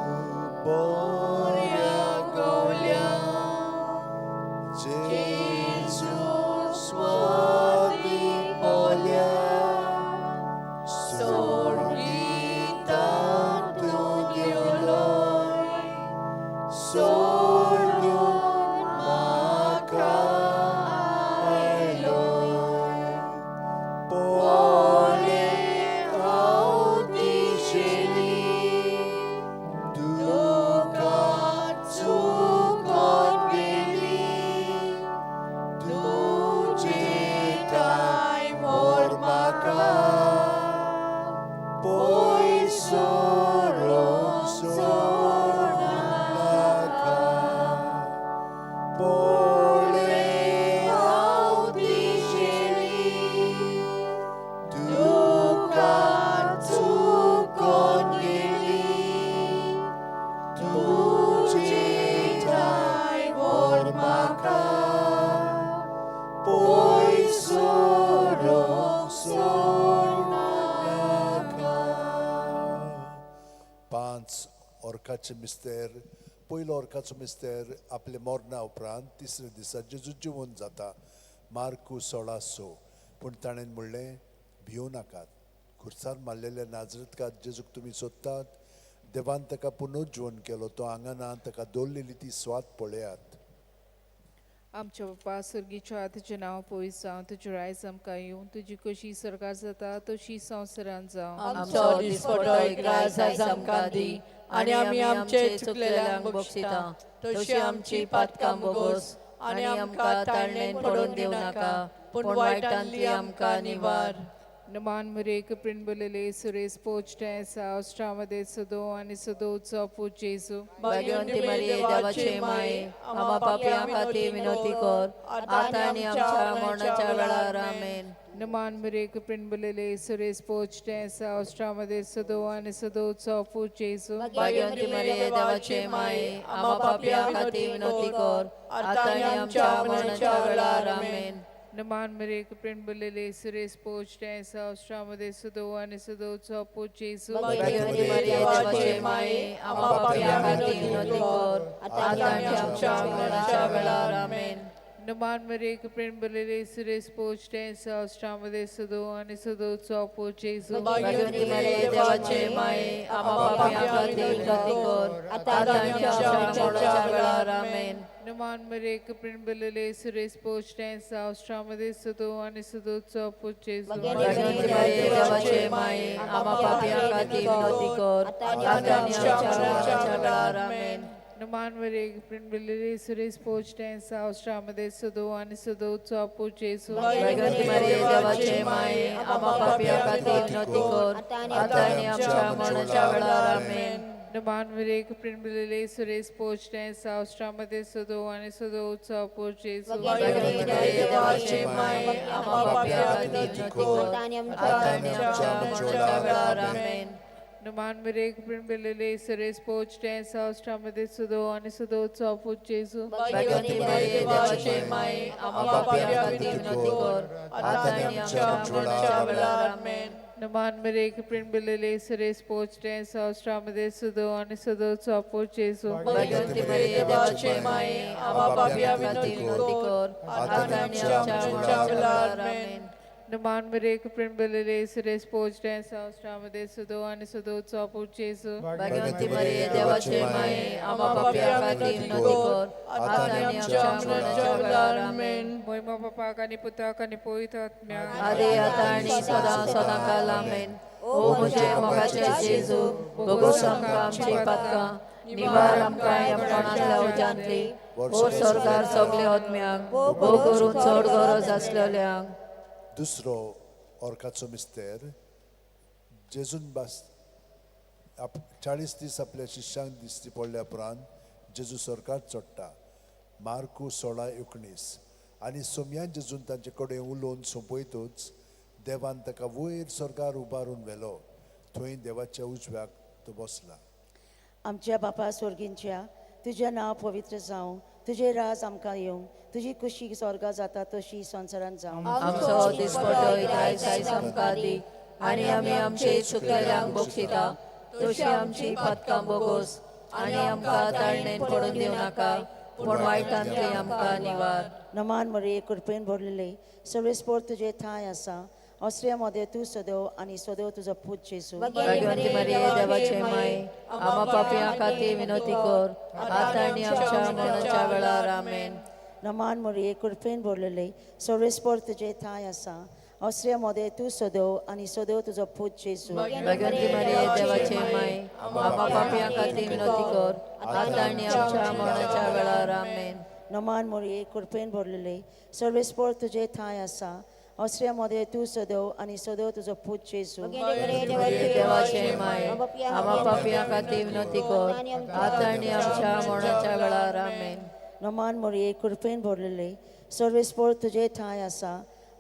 boria golia, Gesù suoni bolia, sorgita tu dioloi, sordu maca eloi, pole audiceli, duca zucon geli, ducetai mormaca, poi solo sornaca, pole audiceli, duca zucon geli, ducetai mormaca, poi solo sornaca. 5 orकाचे मिस्तेर. पयलो orकाचो मिस्तेर आपले मरणा उपरांत तिसऱ्या दिसा जेजू जिवन जाता. मार्कू 16:6. पूण ताणें म्हणलें, भिवू नाकात, खुर्सार मारलेल्या नाजरतकात जेजूक तुमी सोदतात. देवान ताका पुनर्जीवन केलो, तो हांगा ना, ताका दवरलेली ती स्वाद पळयात. आमच्या बापा सर्गीच्या, तुजें नांव पयस जावं, तुजें रायज आमकां येवं, तुजी कशी सरकार जाता तशी संवसारांत जावं. आमचो दिसपटो एक आयज आमकां दी, आनी आमी आमचे चुकलेल्यांक बक्षिता, तशी आमची पातकां बोगोस, आनी आमकां ताळणेन पडून दिवं नाका, पूण वायटांतली आमकां निवार. नमान मरे कृपेन भरलेले सुरेश पोचटे ऑस्ट्रामध्ये सदो आनी सदोचो पूत जेजू. भाग्यवंती मरिये देवाची माई, आम्हा पापयां खातीर विनवती कर, आता आनी आमच्या मरणाच्या वेळार. आमेन. नमान मरे कृपेन भरलेले सुरेश पोचटे ऑस्ट्रामध्ये सदो आनी सदोचो पूत जेजू. भाग्यवंती मरिये देवाची माई, आम्हा पापयां खातीर विनवती कर, आता आनी आमच्या मरणाच्या वेळार. आमेन. नमान मरे कृपेन भरलेले सुरेश पोचटे ऑस्ट्रामध्ये सदो आनी सदोचो पूत जेजू. भाग्यवंती मरिये देवाची माई, आम्हा पापयां खातीर विनवती कर, आता आनी आमच्या मरणाच्या वेळार. आमेन. नमान मरे कृपेन भरलेले सुरेश पोचटे ऑस्ट्रामध्ये सदो आनी सदोचो पूत जेजू. भाग्यवंती मरिये देवाची माई, आम्हा पापयां खातीर विनवती कर, आता आनी आमच्या मरणाच्या वेळार. आमेन. नमान मरे कृपेन भरलेले सुरेश पोचटे ऑस्ट्रामध्ये सदो आनी सदोचो पूत जेजू. भाग्यवंती मरिये देवाची माई, आम्हा पापयां खातीर विनवती कर, आता आनी आमच्या मरणाच्या वेळार. आमेन. नमान मरे कृपेन भरलेले सुरेश पोचटे ऑस्ट्रामध्ये सदो आनी सदोचो पूत जेजू. भाग्यवंती मरिये देवाची माई, आम्हा पापयां खातीर विनवती कर, आता आनी आमच्या मरणाच्या वेळार. आमेन. नमान मरिये कृपेन भरलेले सुरेश पोचटे सावस्ट्रामध्ये सदो आणि सदो उत्सव पोच जेजू. देवाचे माये, आम्हा पाप्या विनंती कर, आता आणि आमच्या मरणाच्या वेळार. आमेन. नमान मरिये कृपेन भरलेले सुरेश पोचटे सावस्ट्रामध्ये सदो आणि सदो उत्सव पोच जेजू. भाग्यवती मरिये, देवाचे माये, आम्हा पाप्या विनंती कर, आता आणि आमच्या मरणाच्या वेळार. आमेन. नमान मरिये कृपेन भरलेले सुरेश पोचटे सावस्ट्रामध्ये सदो आणि सदो उत्सव पोच जेजू. भाग्यवती मरिये, देवाचे माये, आम्हा पाप्या विनंती कर, आता आणि आमच्या मरणाच्या वेळार. आमेन. नमान मरिये कृपेन भरलेले सुरेश पोचटे सावस्ट्रामध्ये सदो आणि सदो उत्सव पोच जेजू. भाग्यवती मरिये, देवाचे माये, आम्हा पाप्या विनंती कर, आता आणि आमच्या मरणाच्या वेळार. आमेन. मोहिमा बापाक आणि पुताक आणि पवित्र आत्म्याक. आदी आता आणि सदा सदा काल. आमेन. ओ म्हजे मोगाचे जेजू, भोगोस आमकां आमची पातकां, निवार आमकां यमपणांतल्या उज्यांतली, ओ सरकार सगळे आत्म्यांक, भोव करून चड गरज आसलेल्यांक. दुसरो ऑर्काचो मिस्तेर. जेजून बास 40 दीस आपल्या शिष्यांक दिश्टी पडल्या उपरांत जेजू स्वर्गार चडटा. मार्कू 16:19. आनी सोमयान जेजून तांचे कडेन उलोवन सोंपयतूच देवान ताका वयर स्वर्गार उबारून व्हेलो, थंय देवाच्या उजव्याक तो बसला. आमच्या बापा स्वर्गींच्या, तुजें नांव पवित्र जावं, तुजें राज आमकां येवं, तुजी खुशी स्वर्गा जाता तशी संवसारांत जावं. आमचो दिसपटो आयज आयज आमकां दी, आनी आमी आमचे चुकलेल्यांक बक्षिता, तशी आमची पातकां बोगोस, आनी आमकां ताळणेन पडून दिवं नाका, पूण वायटांतली आमकां निवार. नमान मरिये, कृपेन भरलेले, सर्वेस्पोर तुजे ठांय आसा, ऑस्ट्रिया मध्ये तूं सदैव आनी सदैव तुजो पूत जेजू. भाग्यवंती मरिये, देवाचे माय, आम्हा पापयां खातीर विनवती कर, आतां आनी आमच्या मरणाच्या वेळार. आमेन. नमान मरिये, कृपेन भरलेले, सर्वेस्पोर तुजे ठांय आसा, ऑस्ट्रिया मध्ये तूं सदैव आनी सदैव तुजो पूत जेजू. भाग्यवंती मरिये, देवाचे माय, आम्हा पापयां खातीर विनवती कर, आतां आनी आमच्या मरणाच्या वेळार. आमेन. नमान मरिये, कृपेन भरलेले, सर्वेस्पोर तुजे ठांय आसा, ऑस्ट्रिया मध्ये तूं सदैव आनी सदैव तुजो पूत जेजू. देवाचे माय, आम्हा पापयां खातीर विनवती कर, आतां आनी आमच्या मरणाच्या वेळार. आमेन. नमान मरिये, कृपेन भरलेले, सर्वेस्पोर तुजे ठांय आसा,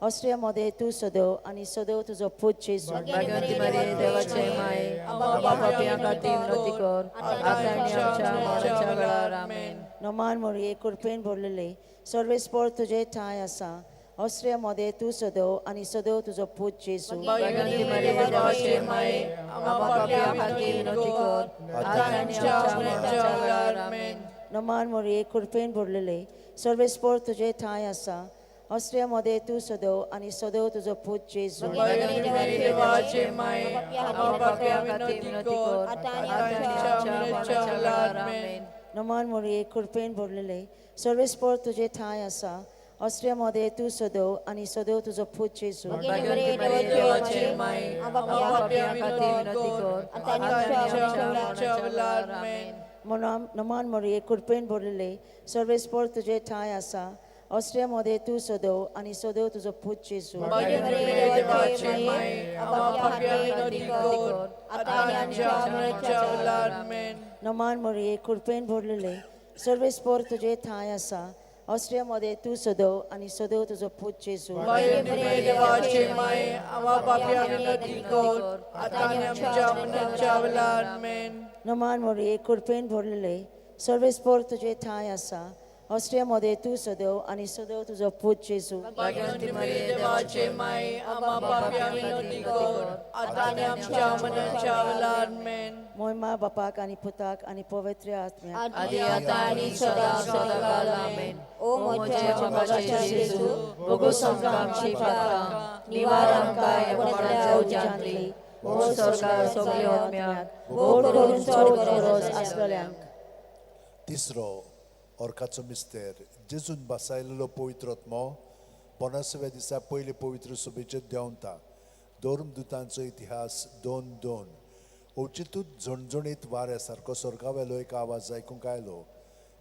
ऑस्ट्रिया मध्ये तूं सदैव आनी सदैव तुजो पूत जेजू. भाग्यवंती मरिये, देवाचे माय, आम्हा पापयां खातीर विनवती कर, आतां आनी आमच्या मरणाच्या वेळार. आमेन. नमान मरिये, कृपेन भरलेले, सर्वेस्पोर तुजे ठांय आसा, ऑस्ट्रिया मध्ये तूं सदैव आनी सदैव तुजो पूत जेजू. भाग्यवंती मरिये, देवाचे माय, आम्हा पापयां खातीर विनवती कर, आतां आनी आमच्या मरणाच्या वेळार. आमेन. नमान मरिये, कृपेन भरलेले, सर्वेस्पोर तुजे ठांय आसा, ऑस्ट्रिया मध्ये तूं सदैव आनी सदैव तुजो पूत जेजू. भाग्यवंती मरिये, देवाचे माय, आम्हा पापयां खातीर विनवती कर, आतां आनी आमच्या मरणाच्या वेळार. आमेन. नमान मरिये, कृपेन भरलेले, सर्वेस्पोर तुजे ठांय आसा, ऑस्ट्रिया मध्ये तूं सदैव आनी सदैव तुजो पूत जेजू. भाग्यवंती मरिये, देवाचे माय, आम्हा पापयां खातीर विनवती कर, आतां आनी आमच्या मरणाच्या वेळार. आमेन. नमान मरिये, कृपेन भरलेले, सर्वेस्पोर तुजे ठांय आसा, ऑस्ट्रिया मध्ये तूं सदैव आनी सदैव तुजो पूत जेजू. भाग्यवंती मरिये, देवाचे माय, आम्हा पापयां विनवती कर, आतां आनी आमच्या मरणाच्या वेळार. आमेन. नमान मरिये, कृपेन भरलेले, सर्वेस्पोर तुजे ठांय आसा, ऑस्ट्रिया मध्ये तूं सदैव आनी सदैव तुजो पूत जेजू. भाग्यवंती मरिये, देवाचे माय, आम्हा पापयां विनवती कर, आतां आनी आमच्या मरणाच्या वेळार. आमेन. नमान मरिये, कृपेन भरलेले, सर्वेस्पोर तुजे ठांय आसा, ऑस्ट्रिया मध्ये तूं सदैव आनी सदैव तुजो पूत जेजू. भाग्यवंती मरिये, देवाचे माय, आम्हा पापयां विनवती कर, आतां आनी आमच्या मरणाच्या वेळार. आमेन. मोहिमा बापाक आनी पुताक आनी पवित्र आत्म्याक. आदी आतां आनी सदा सदा काल. आमेन. ओ म्हज्या मोगाच्या जेजू, भोगोस आमकां आमची पातकां, निवार आमकां यमपणांतल्या उज्यांतली, ओ स्वर्गार सगळे आत्म्याक, भोव करून चड गरज आसलेल्यांक. तिसरो ऑर्काचो मिस्तेर. जेजून बसायलेलो पवित्र आत्मो 50व्या दिसा पयले पवित्र सभेचेर देंवता. धर्मदुतांचो इतिहास 2:2. अवचितूच झणझणीत वाऱ्या सारको स्वर्गावेलो एक आवाज आयकूंक आयलो.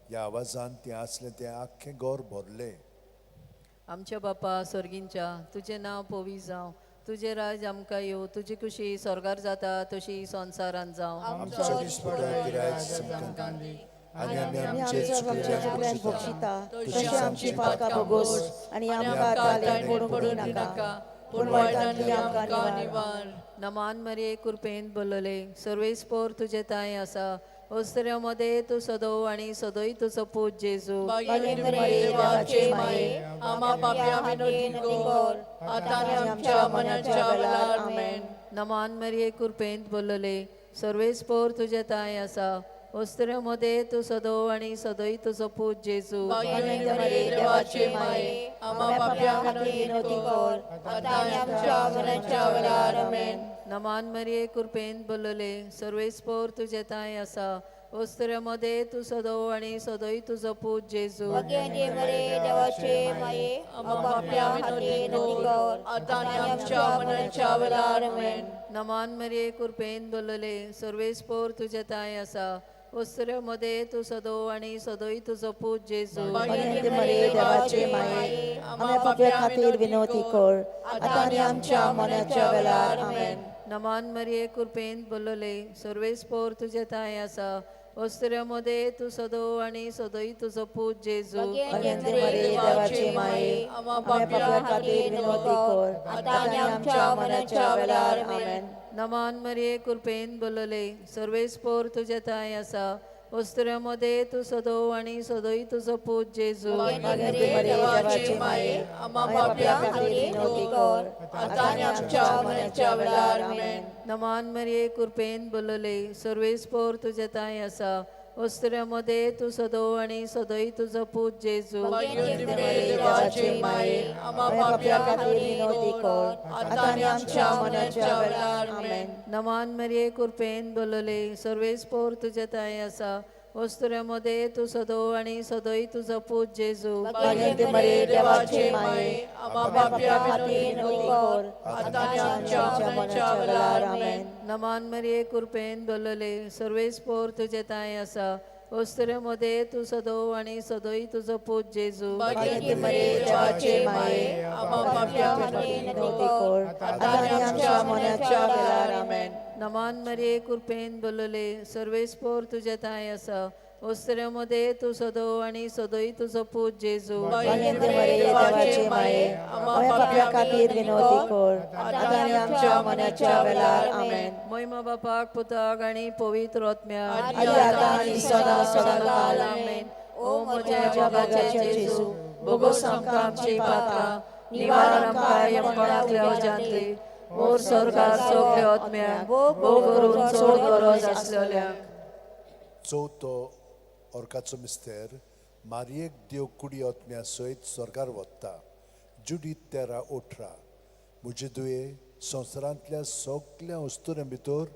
ह्या आवाजान तें आसलें तें आख्खें घर भरलें. आमच्या बापा स्वर्गींच्या, तुजें नांव पवित्र जावं, तुजें राज आमकां येवं, तुजी खुशी स्वर्गार जाता तशी संवसारांत जावं. आमचो दिसपडो गिरायक आमकां दी आनी आमी आमचे चुकल्यांक बक्षिता तशी आमची पातकां भोगोस आनी आमकां ताळ्यान पडूंक दिनाका, पूण वायटांतली आमकां निवार. नमान मरिये, कृपेन बोलले, सर्वेस्पोर तुजे तांय आसा, ओस्तऱ्यो मदें तूं सदो आनी सदोय तुजो पूत जेजू. भाग्यवंती मरिये, देवाचे माये, आम्हा पाप्या विनोदी कर, आता आनी आमच्या मनाच्या वेळार. आमेन. नमान मरिये, कृपेन बोलले, सर्वेस्पोर तुजे तांय आसा, ओस्तऱ्यो मदें तूं सदो आनी सदोय तुजो पूत जेजू. भाग्यवंती मरिये, देवाचे माये, आम्हा पाप्या विनोदी कर, आता आनी आमच्या मनाच्या वेळार. आमेन. नमान मरिये, कृपेन बोलले, सर्वेस्पोर तुजे तांय आसा, ओस्तऱ्यो मदें तूं सदो आनी सदोय तुजो पूत जेजू. भाग्यवंती मरिये, देवाचे माये, आम्हा पाप्या विनोदी कर, आता आनी आमच्या मनाच्या वेळार. आमेन. नमान मरिये, कृपेन बोलले, सर्वेस्पोर तुजे तांय आसा, ओस्तऱ्यो मदें तूं सदो आनी सदोय तुजो पूत जेजू. भाग्यवंती मरिये, देवाचे माये, आम्हा पाप्या खातीर विनवती कर, आतां आनी आमच्या मनाच्या वेळार. आमेन. नमान मरिये, कृपेन बोलले, सर्वेस्पोर तुजे तांय आसा, ओस्तऱ्यो मदें तूं सदो आनी सदोय तुजो पूत जेजू. भाग्यवंती मरिये, देवाचे माये, आम्हा पाप्या खातीर विनवती कर, आतां आनी आमच्या मनाच्या वेळार. आमेन. नमान मरिये, कृपेन बोलले, सर्वेस्पोर तुजे तांय आसा, ओस्तऱ्यो मदें तूं सदो आनी सदोय तुजो पूत जेजू. भाग्यवंती मरिये, देवाचे माये, आम्हा पाप्या खातीर विनवती कर, आतां आनी आमच्या मनाच्या वेळार. आमेन. नमान मरिये, कृपेन बोलले, सर्वेस्पोर तुजे तांय आसा, ओस्तऱ्यो मदें तूं सदो आनी सदोय तुजो पूत जेजू. भाग्यवंती मरिये, देवाचे माये, आम्हा पाप्या खातीर विनवती कर, आतां आनी आमच्या मनाच्या वेळार. आमेन. नमान मरिये, कृपेन बोलले, सर्वेस्पोर तुजे तांय आसा, ओस्तऱ्यो मदें तूं सदो आनी सदोय तुजो पूत जेजू. भाग्यवंती मरिये, देवाचे माये, आम्हा पाप्या खातीर विनवती कर, आतां आनी आमच्या मनाच्या वेळार. आमेन. नमान मरिये, कृपेन बोलले, सर्वेस्पोर तुजे तांय आसा, ओस्तऱ्यो मदें तूं सदो आनी सदोय तुजो पूत जेजू. भाग्यवंती मरिये, देवाचे माये, आम्हा पाप्या विनवती कर, आतां आनी आमच्या मनाच्या वेळार. आमेन. नमान मरिये, कृपेन बोलले, सर्वेस्पोर तुजे तांय आसा, ओस्तऱ्यो मदें तूं सदो आनी सदोय तुजो पूत जेजू. भाग्यवंती मरिये, देवाचे माये, आम्हा पाप्या खातीर विनवती कर, आतां आनी आमच्या मनाच्या वेळार. आमेन. मोहिमा बापाक, पुताक आनी पवित्र आत्म्याक, आनी आतां आनी सदां सदां काल. आमेन. ओ म्हज्या मोगाच्या जेजू, बोगोस आमकां आमची पातकां, निवार आमकां यमकोणांतल्या उज्यांतली, मोर स्वर्गार सगल्या आत्म्यांक, भोव करून चड गरज आसलेल्यांक. चवथो ऑर्काचो मिस्तेर, मारयेक देव कुडी आत्म्या सयत स्वर्गार वता. जुडीत 13:18. म्हजे दुये, संवसारांतल्या सगल्या वस्तुऱ्यां भितर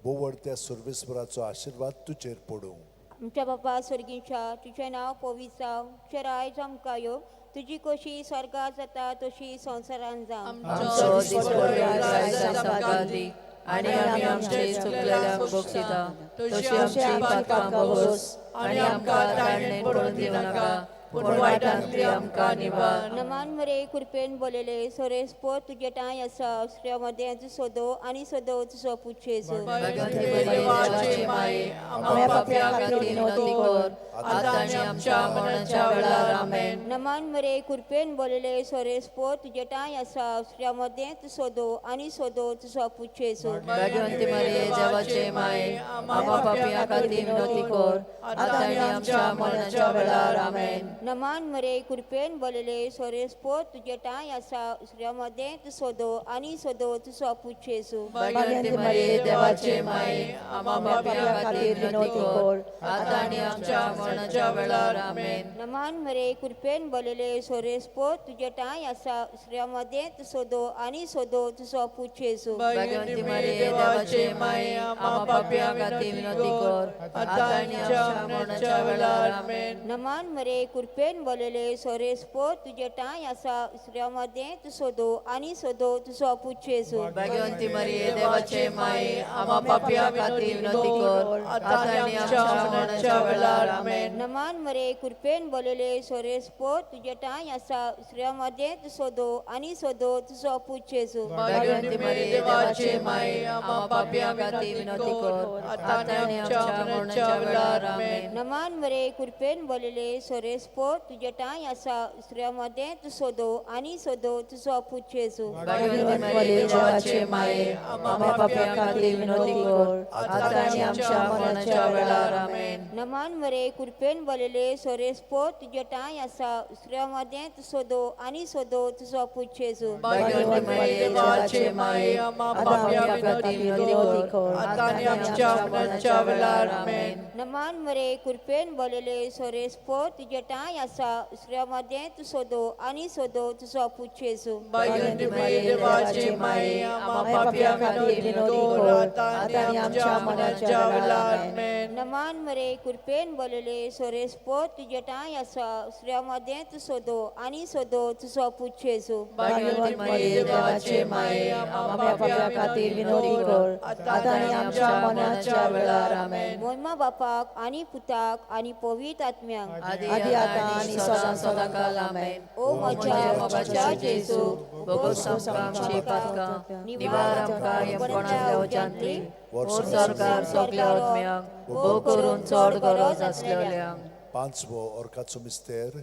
बोवडत्या सर्वेस्वराचो आशिर्वाद तुजेर पडूं. आमच्या बापा स्वर्गीच्या, तुजें नांव पवित्र जावं, तुजें रायज आमकां येवं, तुजी कशी स्वर्गार जाता तशी संवसारांत जावं. आमचो दिसपडो आयज आमकां दी आनी आमी आमचे चुकलेल्यांक बक्षिता तशी आमची पातकां भोगोस आनी आमकां ताळणेन पडून दिवनाका, पूण वायटांतली आमकां निवार. नमान मरे, कृपेन बोलले, सोरेस्पोर तुजे ठांय आसा, स्त्रियां मदें तूं सदो आनी सदो तुजो पूत जेजू. भाग्यवंती मरिये, देवाचे माये, आम्हा पाप्या खातीर विनवती कर, आतां आनी आमच्या मरणाच्या वेळार. आमेन. नमान मरे, कृपेन बोलले, सोरेस्पोर तुजे ठांय आसा, स्त्रियां मदें तूं सदो आनी सदो तुजो पूत जेजू. भाग्यवंती मरिये, देवाचे माये, आम्हा पापयां खातीर विनवती कर, आतां आनी आमच्या मरणाच्या वेळार. आमेन. नमान मरे, कृपेन बोलले, सोरेस्पोर तुजे ठांय आसा, स्त्रियां मदें तूं सदो आनी सदो तुजो पूत जेजू. भाग्यवंती मरिये, देवाचे माये, आम्हा पापयां खातीर विनवती कर, आतां आनी आमच्या मरणाच्या वेळार. आमेन. नमान मरे, कृपेन बोलले, सोरेस्पोर तुजे ठांय आसा, स्त्रियां मदें तूं सदो आनी सदो तुजो पूत जेजू. भाग्यवंती मरिये, देवाचे माये, आम्हा पापयां खातीर विनवती कर, आतां आनी आमच्या मरणाच्या वेळार. आमेन. नमान मरे, कृपेन कृपेन भरलेले सोरेस्पो तुजे ठांय आसा दुसऱ्या मदें तूं सोदो आनी सोदो तुजो पूत जेजू. भाग्यवंती मरिये देवाचे माये, आम्हा पापया खातीर विनवती कर, आतां आनी आमच्या मरणाच्या वेळार. आमेन. नमान मरे कृपेन भरलेले सोरेस्पो तुजे ठांय आसा दुसऱ्या मदें तूं सोदो आनी सोदो तुजो पूत जेजू. भाग्यवंती मरिये देवाचे माये, आम्हा पापया खातीर विनवती कर, आतां आनी आमच्या मरणाच्या वेळार. आमेन. नमान मरे कृपेन भरलेले सोरेस्पो तुजे ठांय आसा दुसऱ्या मदें तूं सोदो आनी सोदो तुजो पूत जेजू. भाग्यवंती मरिये देवाचे माये, आम्हा पापया खातीर विनवती कर, आतां आनी आमच्या मरणाच्या वेळार. आमेन. नमान मरे कृपेन भरलेले सोरेस्पो तुजे ठांय आसा दुसऱ्या मदें तूं सोदो आनी सोदो तुजो पूत जेजू. भाग्यवंती मरिये देवाचे माये, आम्हा पापया खातीर विनवती कर, आतां आनी आमच्या मरणाच्या वेळार. आमेन. नमान मरे कृपेन भरलेले सोरेस्पो तुजे ठांय आसा दुसऱ्या मदें तूं सोदो आनी सोदो तुजो पूत जेजू. भाग्यवंती मरिये देवाचे माये, आम्हा पापया खातीर विनवती कर, आतां आनी आमच्या मरणाच्या वेळार. आमेन. नमान मरे कृपेन भरलेले सोरेस्पो तुजे ठांय आसा दुसऱ्या मदें तूं सोदो आनी सोदो तुजो पूत जेजू. भाग्यवंती मरिये देवाचे माये, आम्हा पापया खातीर विनवती कर, आतां आनी आमच्या मरणाच्या वेळार. आमेन. मोहिमा बापाक आनी पुताक आनी पवित्र आत्म्याक, आदी आतां आनी सदां सदां काल. आमेन. ओ म्हज्या मोगाच्या जेजू, भोगोस आमकां आमची पातकां, निवार आमकां यमकोणांतल्या उज्यांतली, ओर सरकार सगल्या आत्म्यांक, भोव करून चड गरज आसलेल्यांक. पांचवो ओरकाचो मिस्तेर.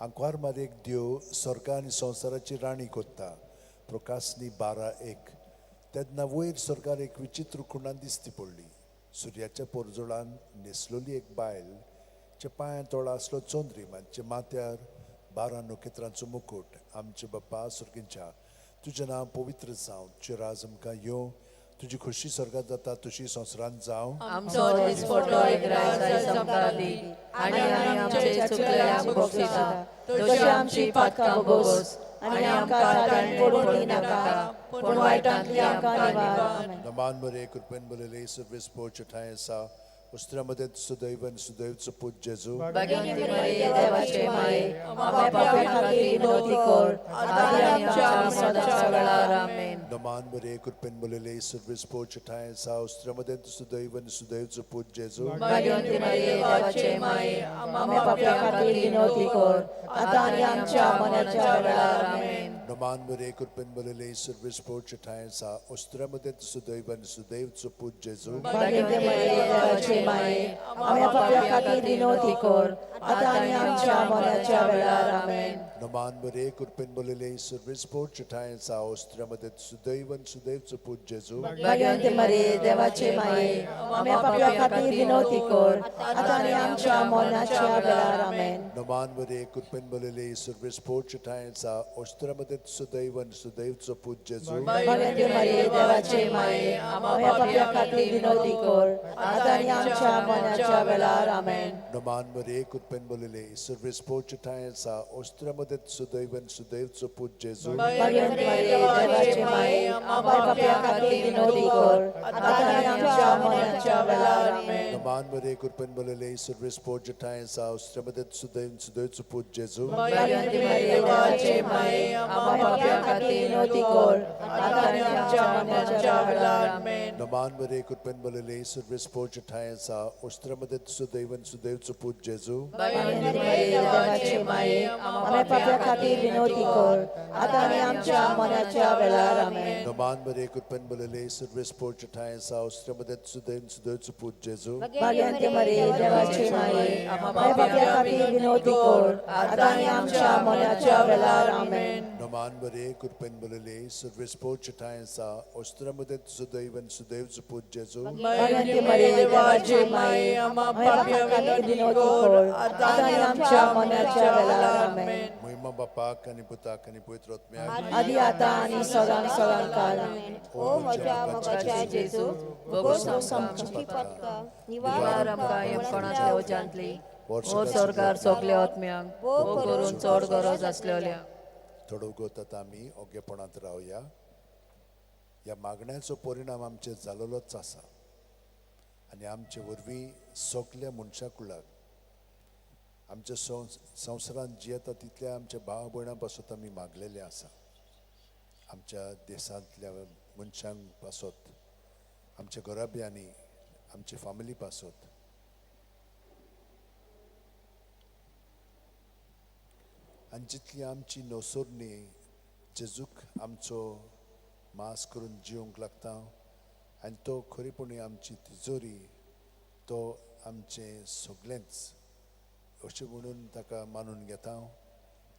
आंकवार मारयेक देव स्वर्गा आनी संवसाराची राणी कोत्ता. प्रकाशनी 12:1. तेन्ना वयर स्वर्गार एक विचित्र खुणां दिसती पडली. सुर्याच्या पोरजोळान न्हेसलोली एक बायल, चे पांयां तोळा आसलो चंद्रीम आनी माथ्यार 12 नखेत्रांचो मुकूट. आमचे बाप्पा स्वर्गींच्या, तुजें नांव पवित्र जावं, तुजें राज आमकां येवं, तुजी खोशी स्वर्गात जाता तशी संवसारांत जावं. आमचो दिसपटो एक राज आयज आमकां दी, आनी आमी आमचे चुकलेल्यांक बक्षिता, तशी आमची पातकां भोगोस, आनी आमकां ताळ्यान पडून दिनाका, पूण वायटांतली आमकां निवार. आमेन. नमान मरे कृपेन भरलेले सर्वेस पोच ठांय आसा, उस्त्रा मदें सुदैव आनी सुदैवचो पूत जेजू. भाग्यवंती मरिये देवाचे माये, आम्हा पाप्यां खातीर विनवती कर, आतां आनी आमच्या मरणाच्या वेळार. आमेन. नमान मरे कृपेन भरलेले सर्वेस पोच ठांय आसा, उस्त्रा मदें सुदैव आनी सुदैवचो पूत जेजू. भाग्यवंती मरिये देवाचे माये, आम्हा पाप्यां खातीर विनवती कर, आतां आनी आमच्या मरणाच्या वेळार. आमेन. नमान मरे कृपेन भरलेले सर्वेस पोच ठांय आसा, उस्त्रा मदें सुदैव आनी सुदैवचो पूत जेजू. भाग्यवंती मरिये देवाचे माये, आम्हा पाप्यां खातीर विनवती कर, आतां आनी आमच्या मरणाच्या वेळार. आमेन. नमान मरे कृपेन भरलेले सर्वेस पोच ठांय आसा, उस्त्रा मदें सुदैव आनी सुदैवचो पूत जेजू. भाग्यवंती मरिये देवाचे माये, आम्हा पाप्यां खातीर विनवती कर, आतां आनी आमच्या मरणाच्या वेळार. आमेन. नमान मरे कृपेन भरलेले सर्वेस पोच ठांय आसा, उस्त्रा मदें सुदैव आनी सुदैवचो पूत जेजू. भाग्यवंती मरिये देवाचे माये, आम्हा पाप्यां खातीर विनवती कर, आतां आनी आमच्या मरणाच्या वेळार. आमेन. नमान मरे कृपेन भरलेले सर्वेस पोच ठांय आसा, उस्त्रा मदें सुदैव आनी सुदैवचो पूत जेजू. भाग्यवंती मरिये देवाचे माये, आम्हा पाप्यां खातीर विनवती कर, आतां आनी आमच्या मरणाच्या वेळार. आमेन. नमान मरे कृपेन भरलेले सर्वेस पोच ठांय आसा, उस्त्रा मदें सुदैव आनी सुदैवचो पूत जेजू. भाग्यवंती मरिये देवाचे माये, आम्हा पाप्यां खातीर विनवती कर, आतां आनी आमच्या मरणाच्या वेळार. आमेन. नमान मरे कृपेन भरलेले सर्वेस पोच ठांय आसा, उस्त्रा मदें सुदैव आनी सुदैवचो पूत जेजू. भाग्यवंती मरिये देवाचे माये, आम्हा पाप्यां खातीर विनवती कर, आतां आनी आमच्या मरणाच्या वेळार. आमेन. नमान मरे कृपेन भरलेले सर्वेस पोच ठांय आसा, उस्त्रा मदें सुदैव आनी सुदैवचो पूत जेजू. भाग्यवंती मरिये देवाचे माये, आम्हा पाप्यां खातीर विनवती कर, आतां आनी आमच्या मरणाच्या वेळार. आमेन. नमान मरे कृपेन भरलेले सर्वेस पोच ठांय आसा, उस्त्रा मदें सुदैव आनी सुदैवचो पूत जेजू. भाग्यवंती मरिये देवाचे माये, आम्हा पाप्यां खातीर विनवती कर, आतां आनी आमच्या मरणाच्या वेळार. आमेन. महिमा बापाक आनी पुताक आनी पवित्र आत्म्याक, आदी आतां आनी सदां सदां काल. आमेन. ओ म्हज्या मोगाच्या जेजू, भोगोस आमची पातकां, निवार आमकां यमकोणांतल्या उज्यांतली, ओर सरकार सगल्या आत्म्यांक, भोव करून चड गरज आसलेल्यांक. थोडो वगत आतां आमी ओगेपणांत रावया. ह्या मागण्याचो परिणाम आमचेर जालोलोच आसा आनी आमचे वरवीं सगल्या मनशा कुळाक आमच्या संवसारांत जियेता तितल्या आमच्या भाव भयणां पासत आमी मागलेले आसा. आमच्या देशांतल्या मनशांक पासत, आमच्या घराब्यांनी, आमच्या फामिली पासत. आनी जितली आमची नवसरणी जेजूक आमचो मास करून जिवंक लागता आनी तो खरेपणी आमची तिजोरी, तो आमचें सगळेंच अशें म्हणून ताका मानून घेता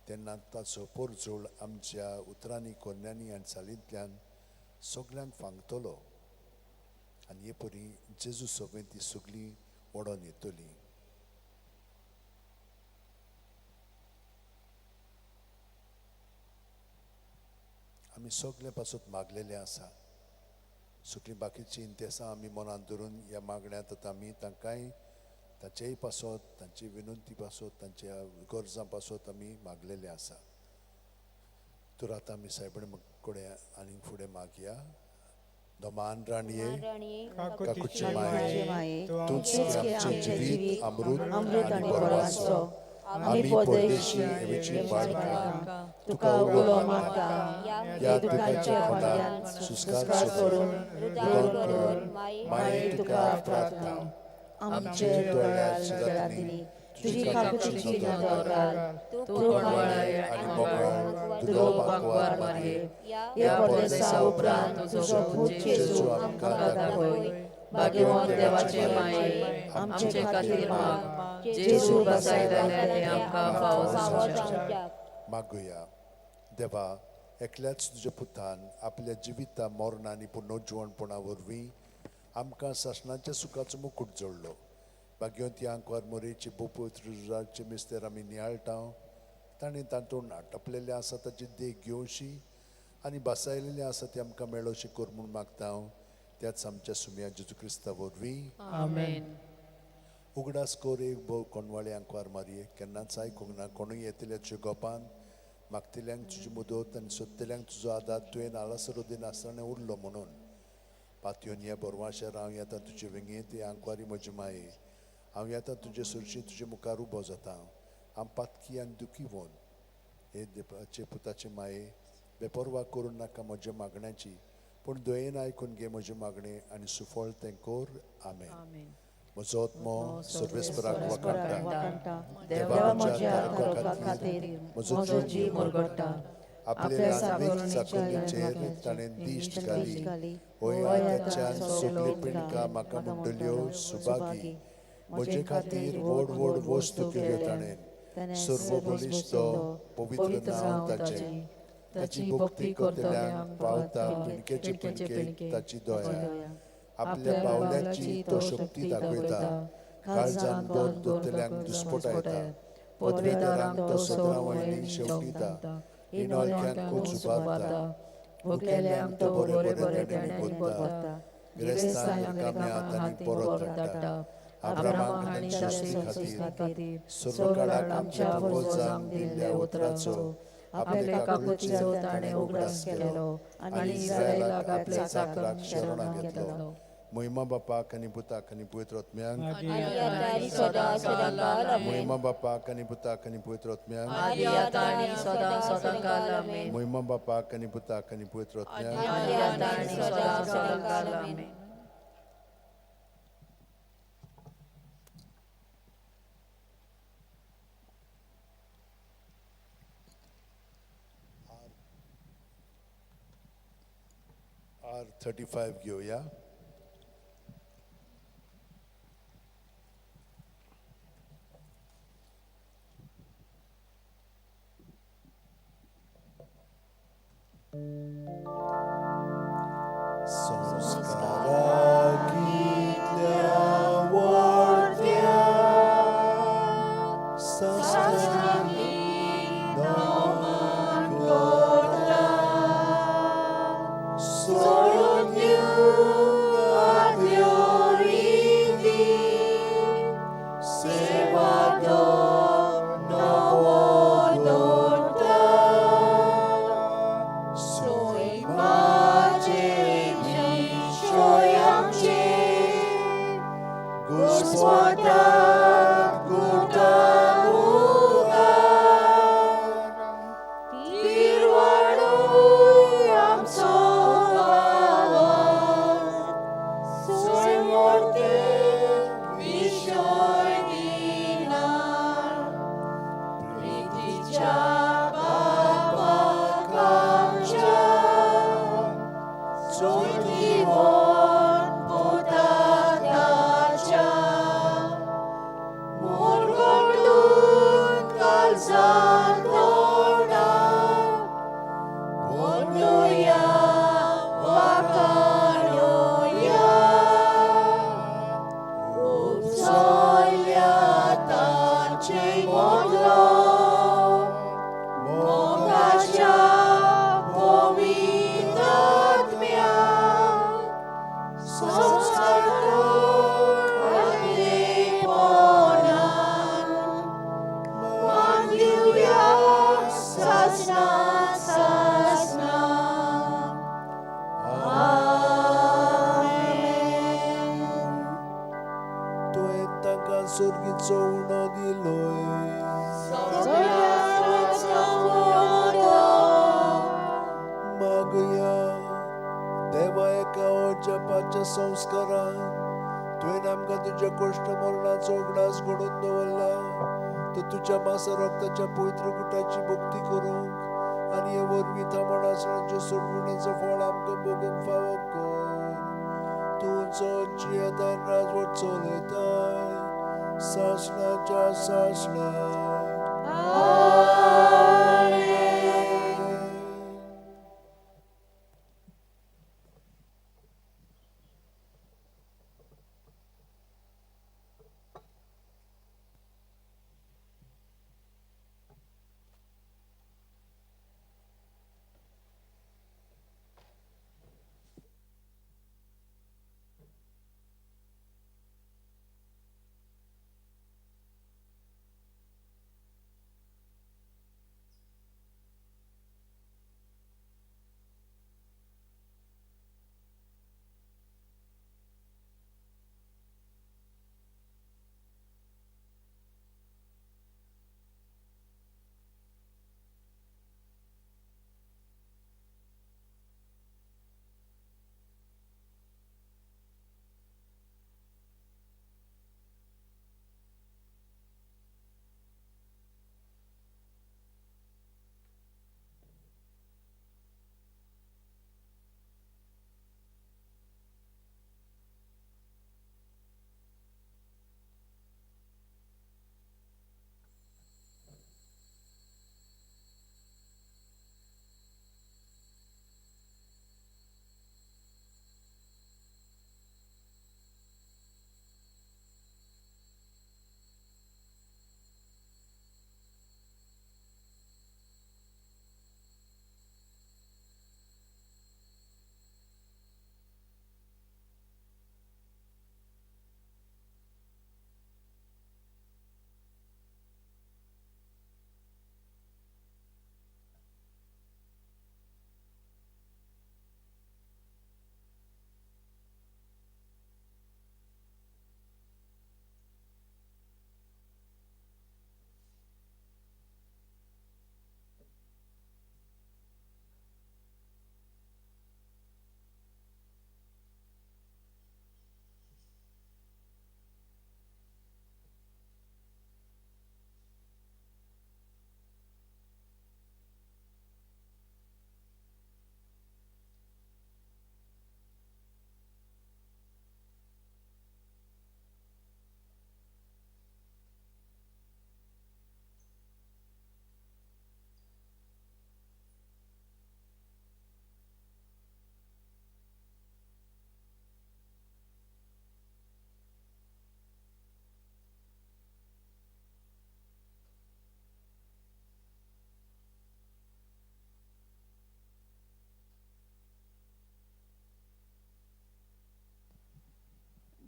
तेन्ना ताचो पोरजोळ आमच्या उतरांनी, कोन्यांनी आनी चालींतल्यान सगल्यांक फांगतलो आनी हे परी जेजू सोबेन ती सगळीं ओडोन येतली. आमी सगळे पासत मागलेले आसा. सगळीं बाकीची इंतेसां आमी मनांत धरून ह्या मागण्यांत आतां आमी तांकांय ताचेय पासत, तांची विनंती पासत, तांच्या गरजां पासत आमी मागलेले आसा. तर आतां आमी सायबण कडेन आनीक फुडें मागया. दमान राणये, काकुची माये, तूंच आमचें जिवीत अमृत आनी बरवाचो, आमी परदेशी एवीची बाळकां तुका उलो मारता. ह्या दुखाच्या खोंडान सुस्कार सोडून रुदन करून माये तुका प्रार्थना. आमचे दोळ्या शिरांनी तुजी काकुतीची नदर घाल, तूं कोणवाळे आनी मोगाळ दुलो बांकवार मारये, ह्या परदेसा उपरांत तुजो पूत जेजू आमकां दाखय. भाग्यवंत देवाचे माये, आमचे खातीर माग. जेजू बसायलेले ते आमकां फावो जावचे. मागुया. देवा, एकल्याच तुज्या पुतान आपल्या जिविता मरण आनी पुनर्जिवणपणा वरवीं आमकां सासणाच्या सुखाचो मुकूट जोडलो. भाग्यवंती आंकवार मोरेची बोपवित्राचे मिस्तेर आमी नियाळटा. ताणें तातूंत आटपलेलें आसा ताची देख घेवशी आनी बसायलेलें आसा तें आमकां मेळोशी कर म्हूण मागता हांव त्याच आमच्या सुमया जेजू क्रिस्ता वरवीं. आमेन. उगडास कर एक भोव कोणवाळे आंकवार मारये, केन्नाच आयकूंक ना कोणूय येतल्याच्या गोपान मागतल्यांक तुजी मुदत आनी सोदतल्यांक तुजो आदार तुवें आलासरो दिनासतना उरलो म्हणून पातयोन ह्या बोरवाशेर हांव येता तुजे वेंगेंत. हे आंकवारी म्हजी माये, हांव येता तुजे सरशी तुजे मुखार उबो जाता. हांव पातकी आनी दुखी वोन. हे देवाचे पुताचे माये, बेपर्वा करूं नाका म्हज्या मागण्याची, पूण दयेन आयकून घे म्हजें मागणें आनी सुफळ तें कर. आमेन. म्हजो आत्मो सर्वेस्पराक वाखाणटा, देवा म्हज्या तारका खातीर म्हजो जीव मुरगट्टा. आपल्या ल्हानवीक चाकोरीचेर ताणें दिश्ट घाली. होय ताच्यान सगळीं पिंडकां म्हाका म्हणटल्यो सुभागी. म्हजे खातीर व्हड व्हड वस्तू केल्यो ताणें. सर्व बळिश्ट पवित्र नांव ताचें. ताची भक्ती करतल्यांक पावता पिणकेचे पिणके ताची दया. आपल्या पावल्याची तो शक्ती दाखयता. काळजान बोर दवरतल्यांक दुस्पटायता. पदवेदारांक तो सदरां वयली शेवटिता. इनोळख्यांक कूच उबारता. भुकेल्यांक तो बरे बरे देण्यांनी भरता. गिरेस्तांक रिकाम्या हातांनी परत धाडटा. अब्रामाक तांच्या संस्कृती खातीर सर्व काळाक आमच्या पुर्वजांक दिल्ल्या उतराचो आपल्या काकुतीचो ताणें उगडास केलो आनी इस्रायलाक आपल्या चाकराक शरणां घेतलो. महिमा बापाक आनी पुताक आनी पवित्र आत्म्याक. महिमा बापाक आनी पुताक आनी पवित्र आत्म्याक. महिमा बापाक आनी पुताक आनी पवित्र आत्म्याक. R35 घेवया. Soy सोर्गीचो उणो दिलोय. मागया देवा एका जपाच्या संस्कारान तुवें आमकां तुज्या कोश्ट मरणाचो उगडास घडोवन दवरला तर तुज्या मासा रक्ताच्या पवित्र गुटाची भक्ती करूंक आनी हे वरवीं थामणासणाच्या सोडवणेचो फळ आमकां भोगूंक फावो कर. तुजो जियेतान राजवट चलयताय सासणाच्या सासणा.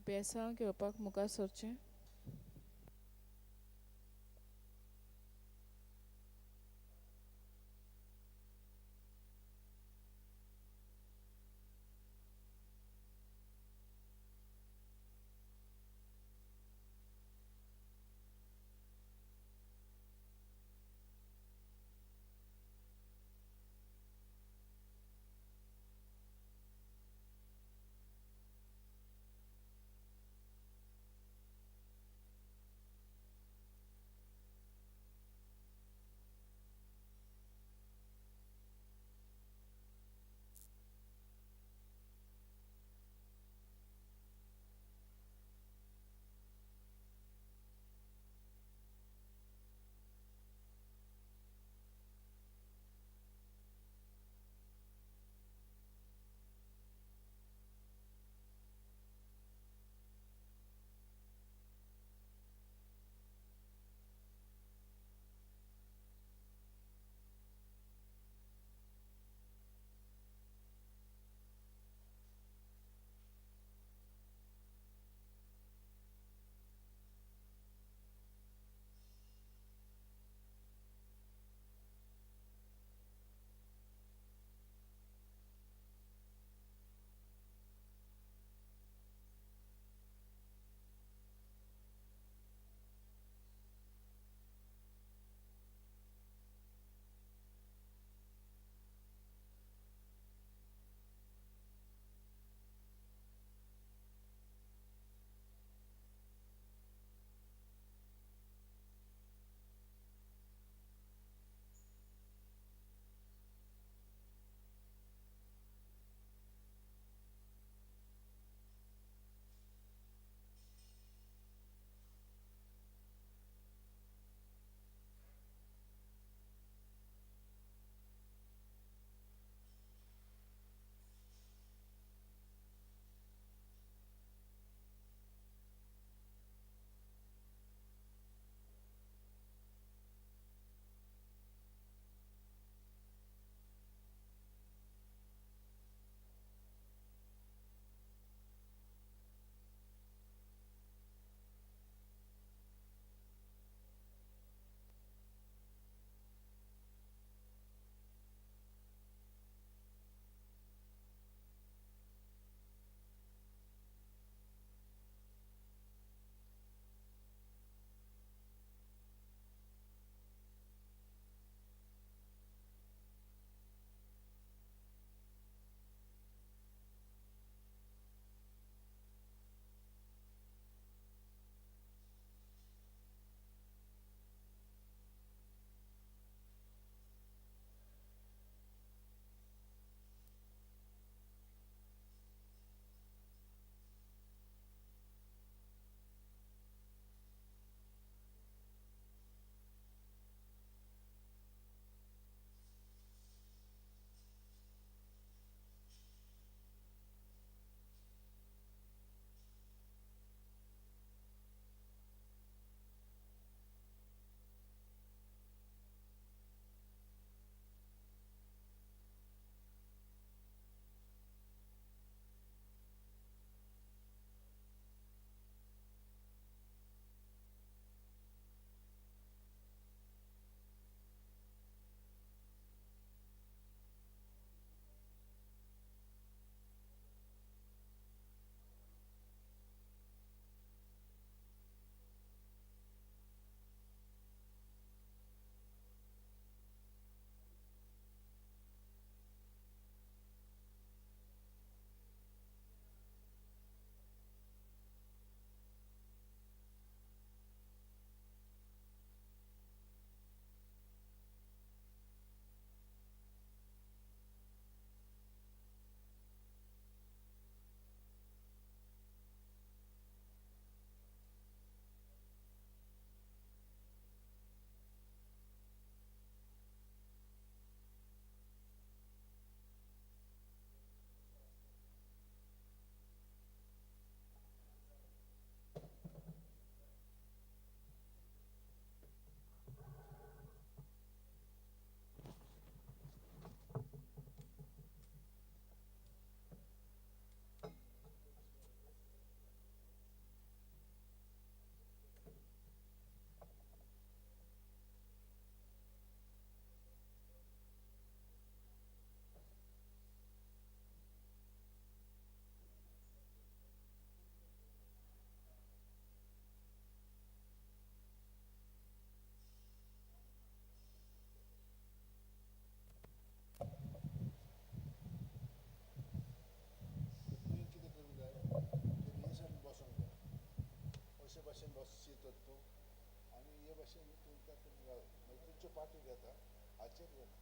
बेसांव घेवपाक मुखार सरचें. अशें न्ही, तूं तातूंत घाल, मागीर तुमचे पार्टीर येता, हाचेर येना.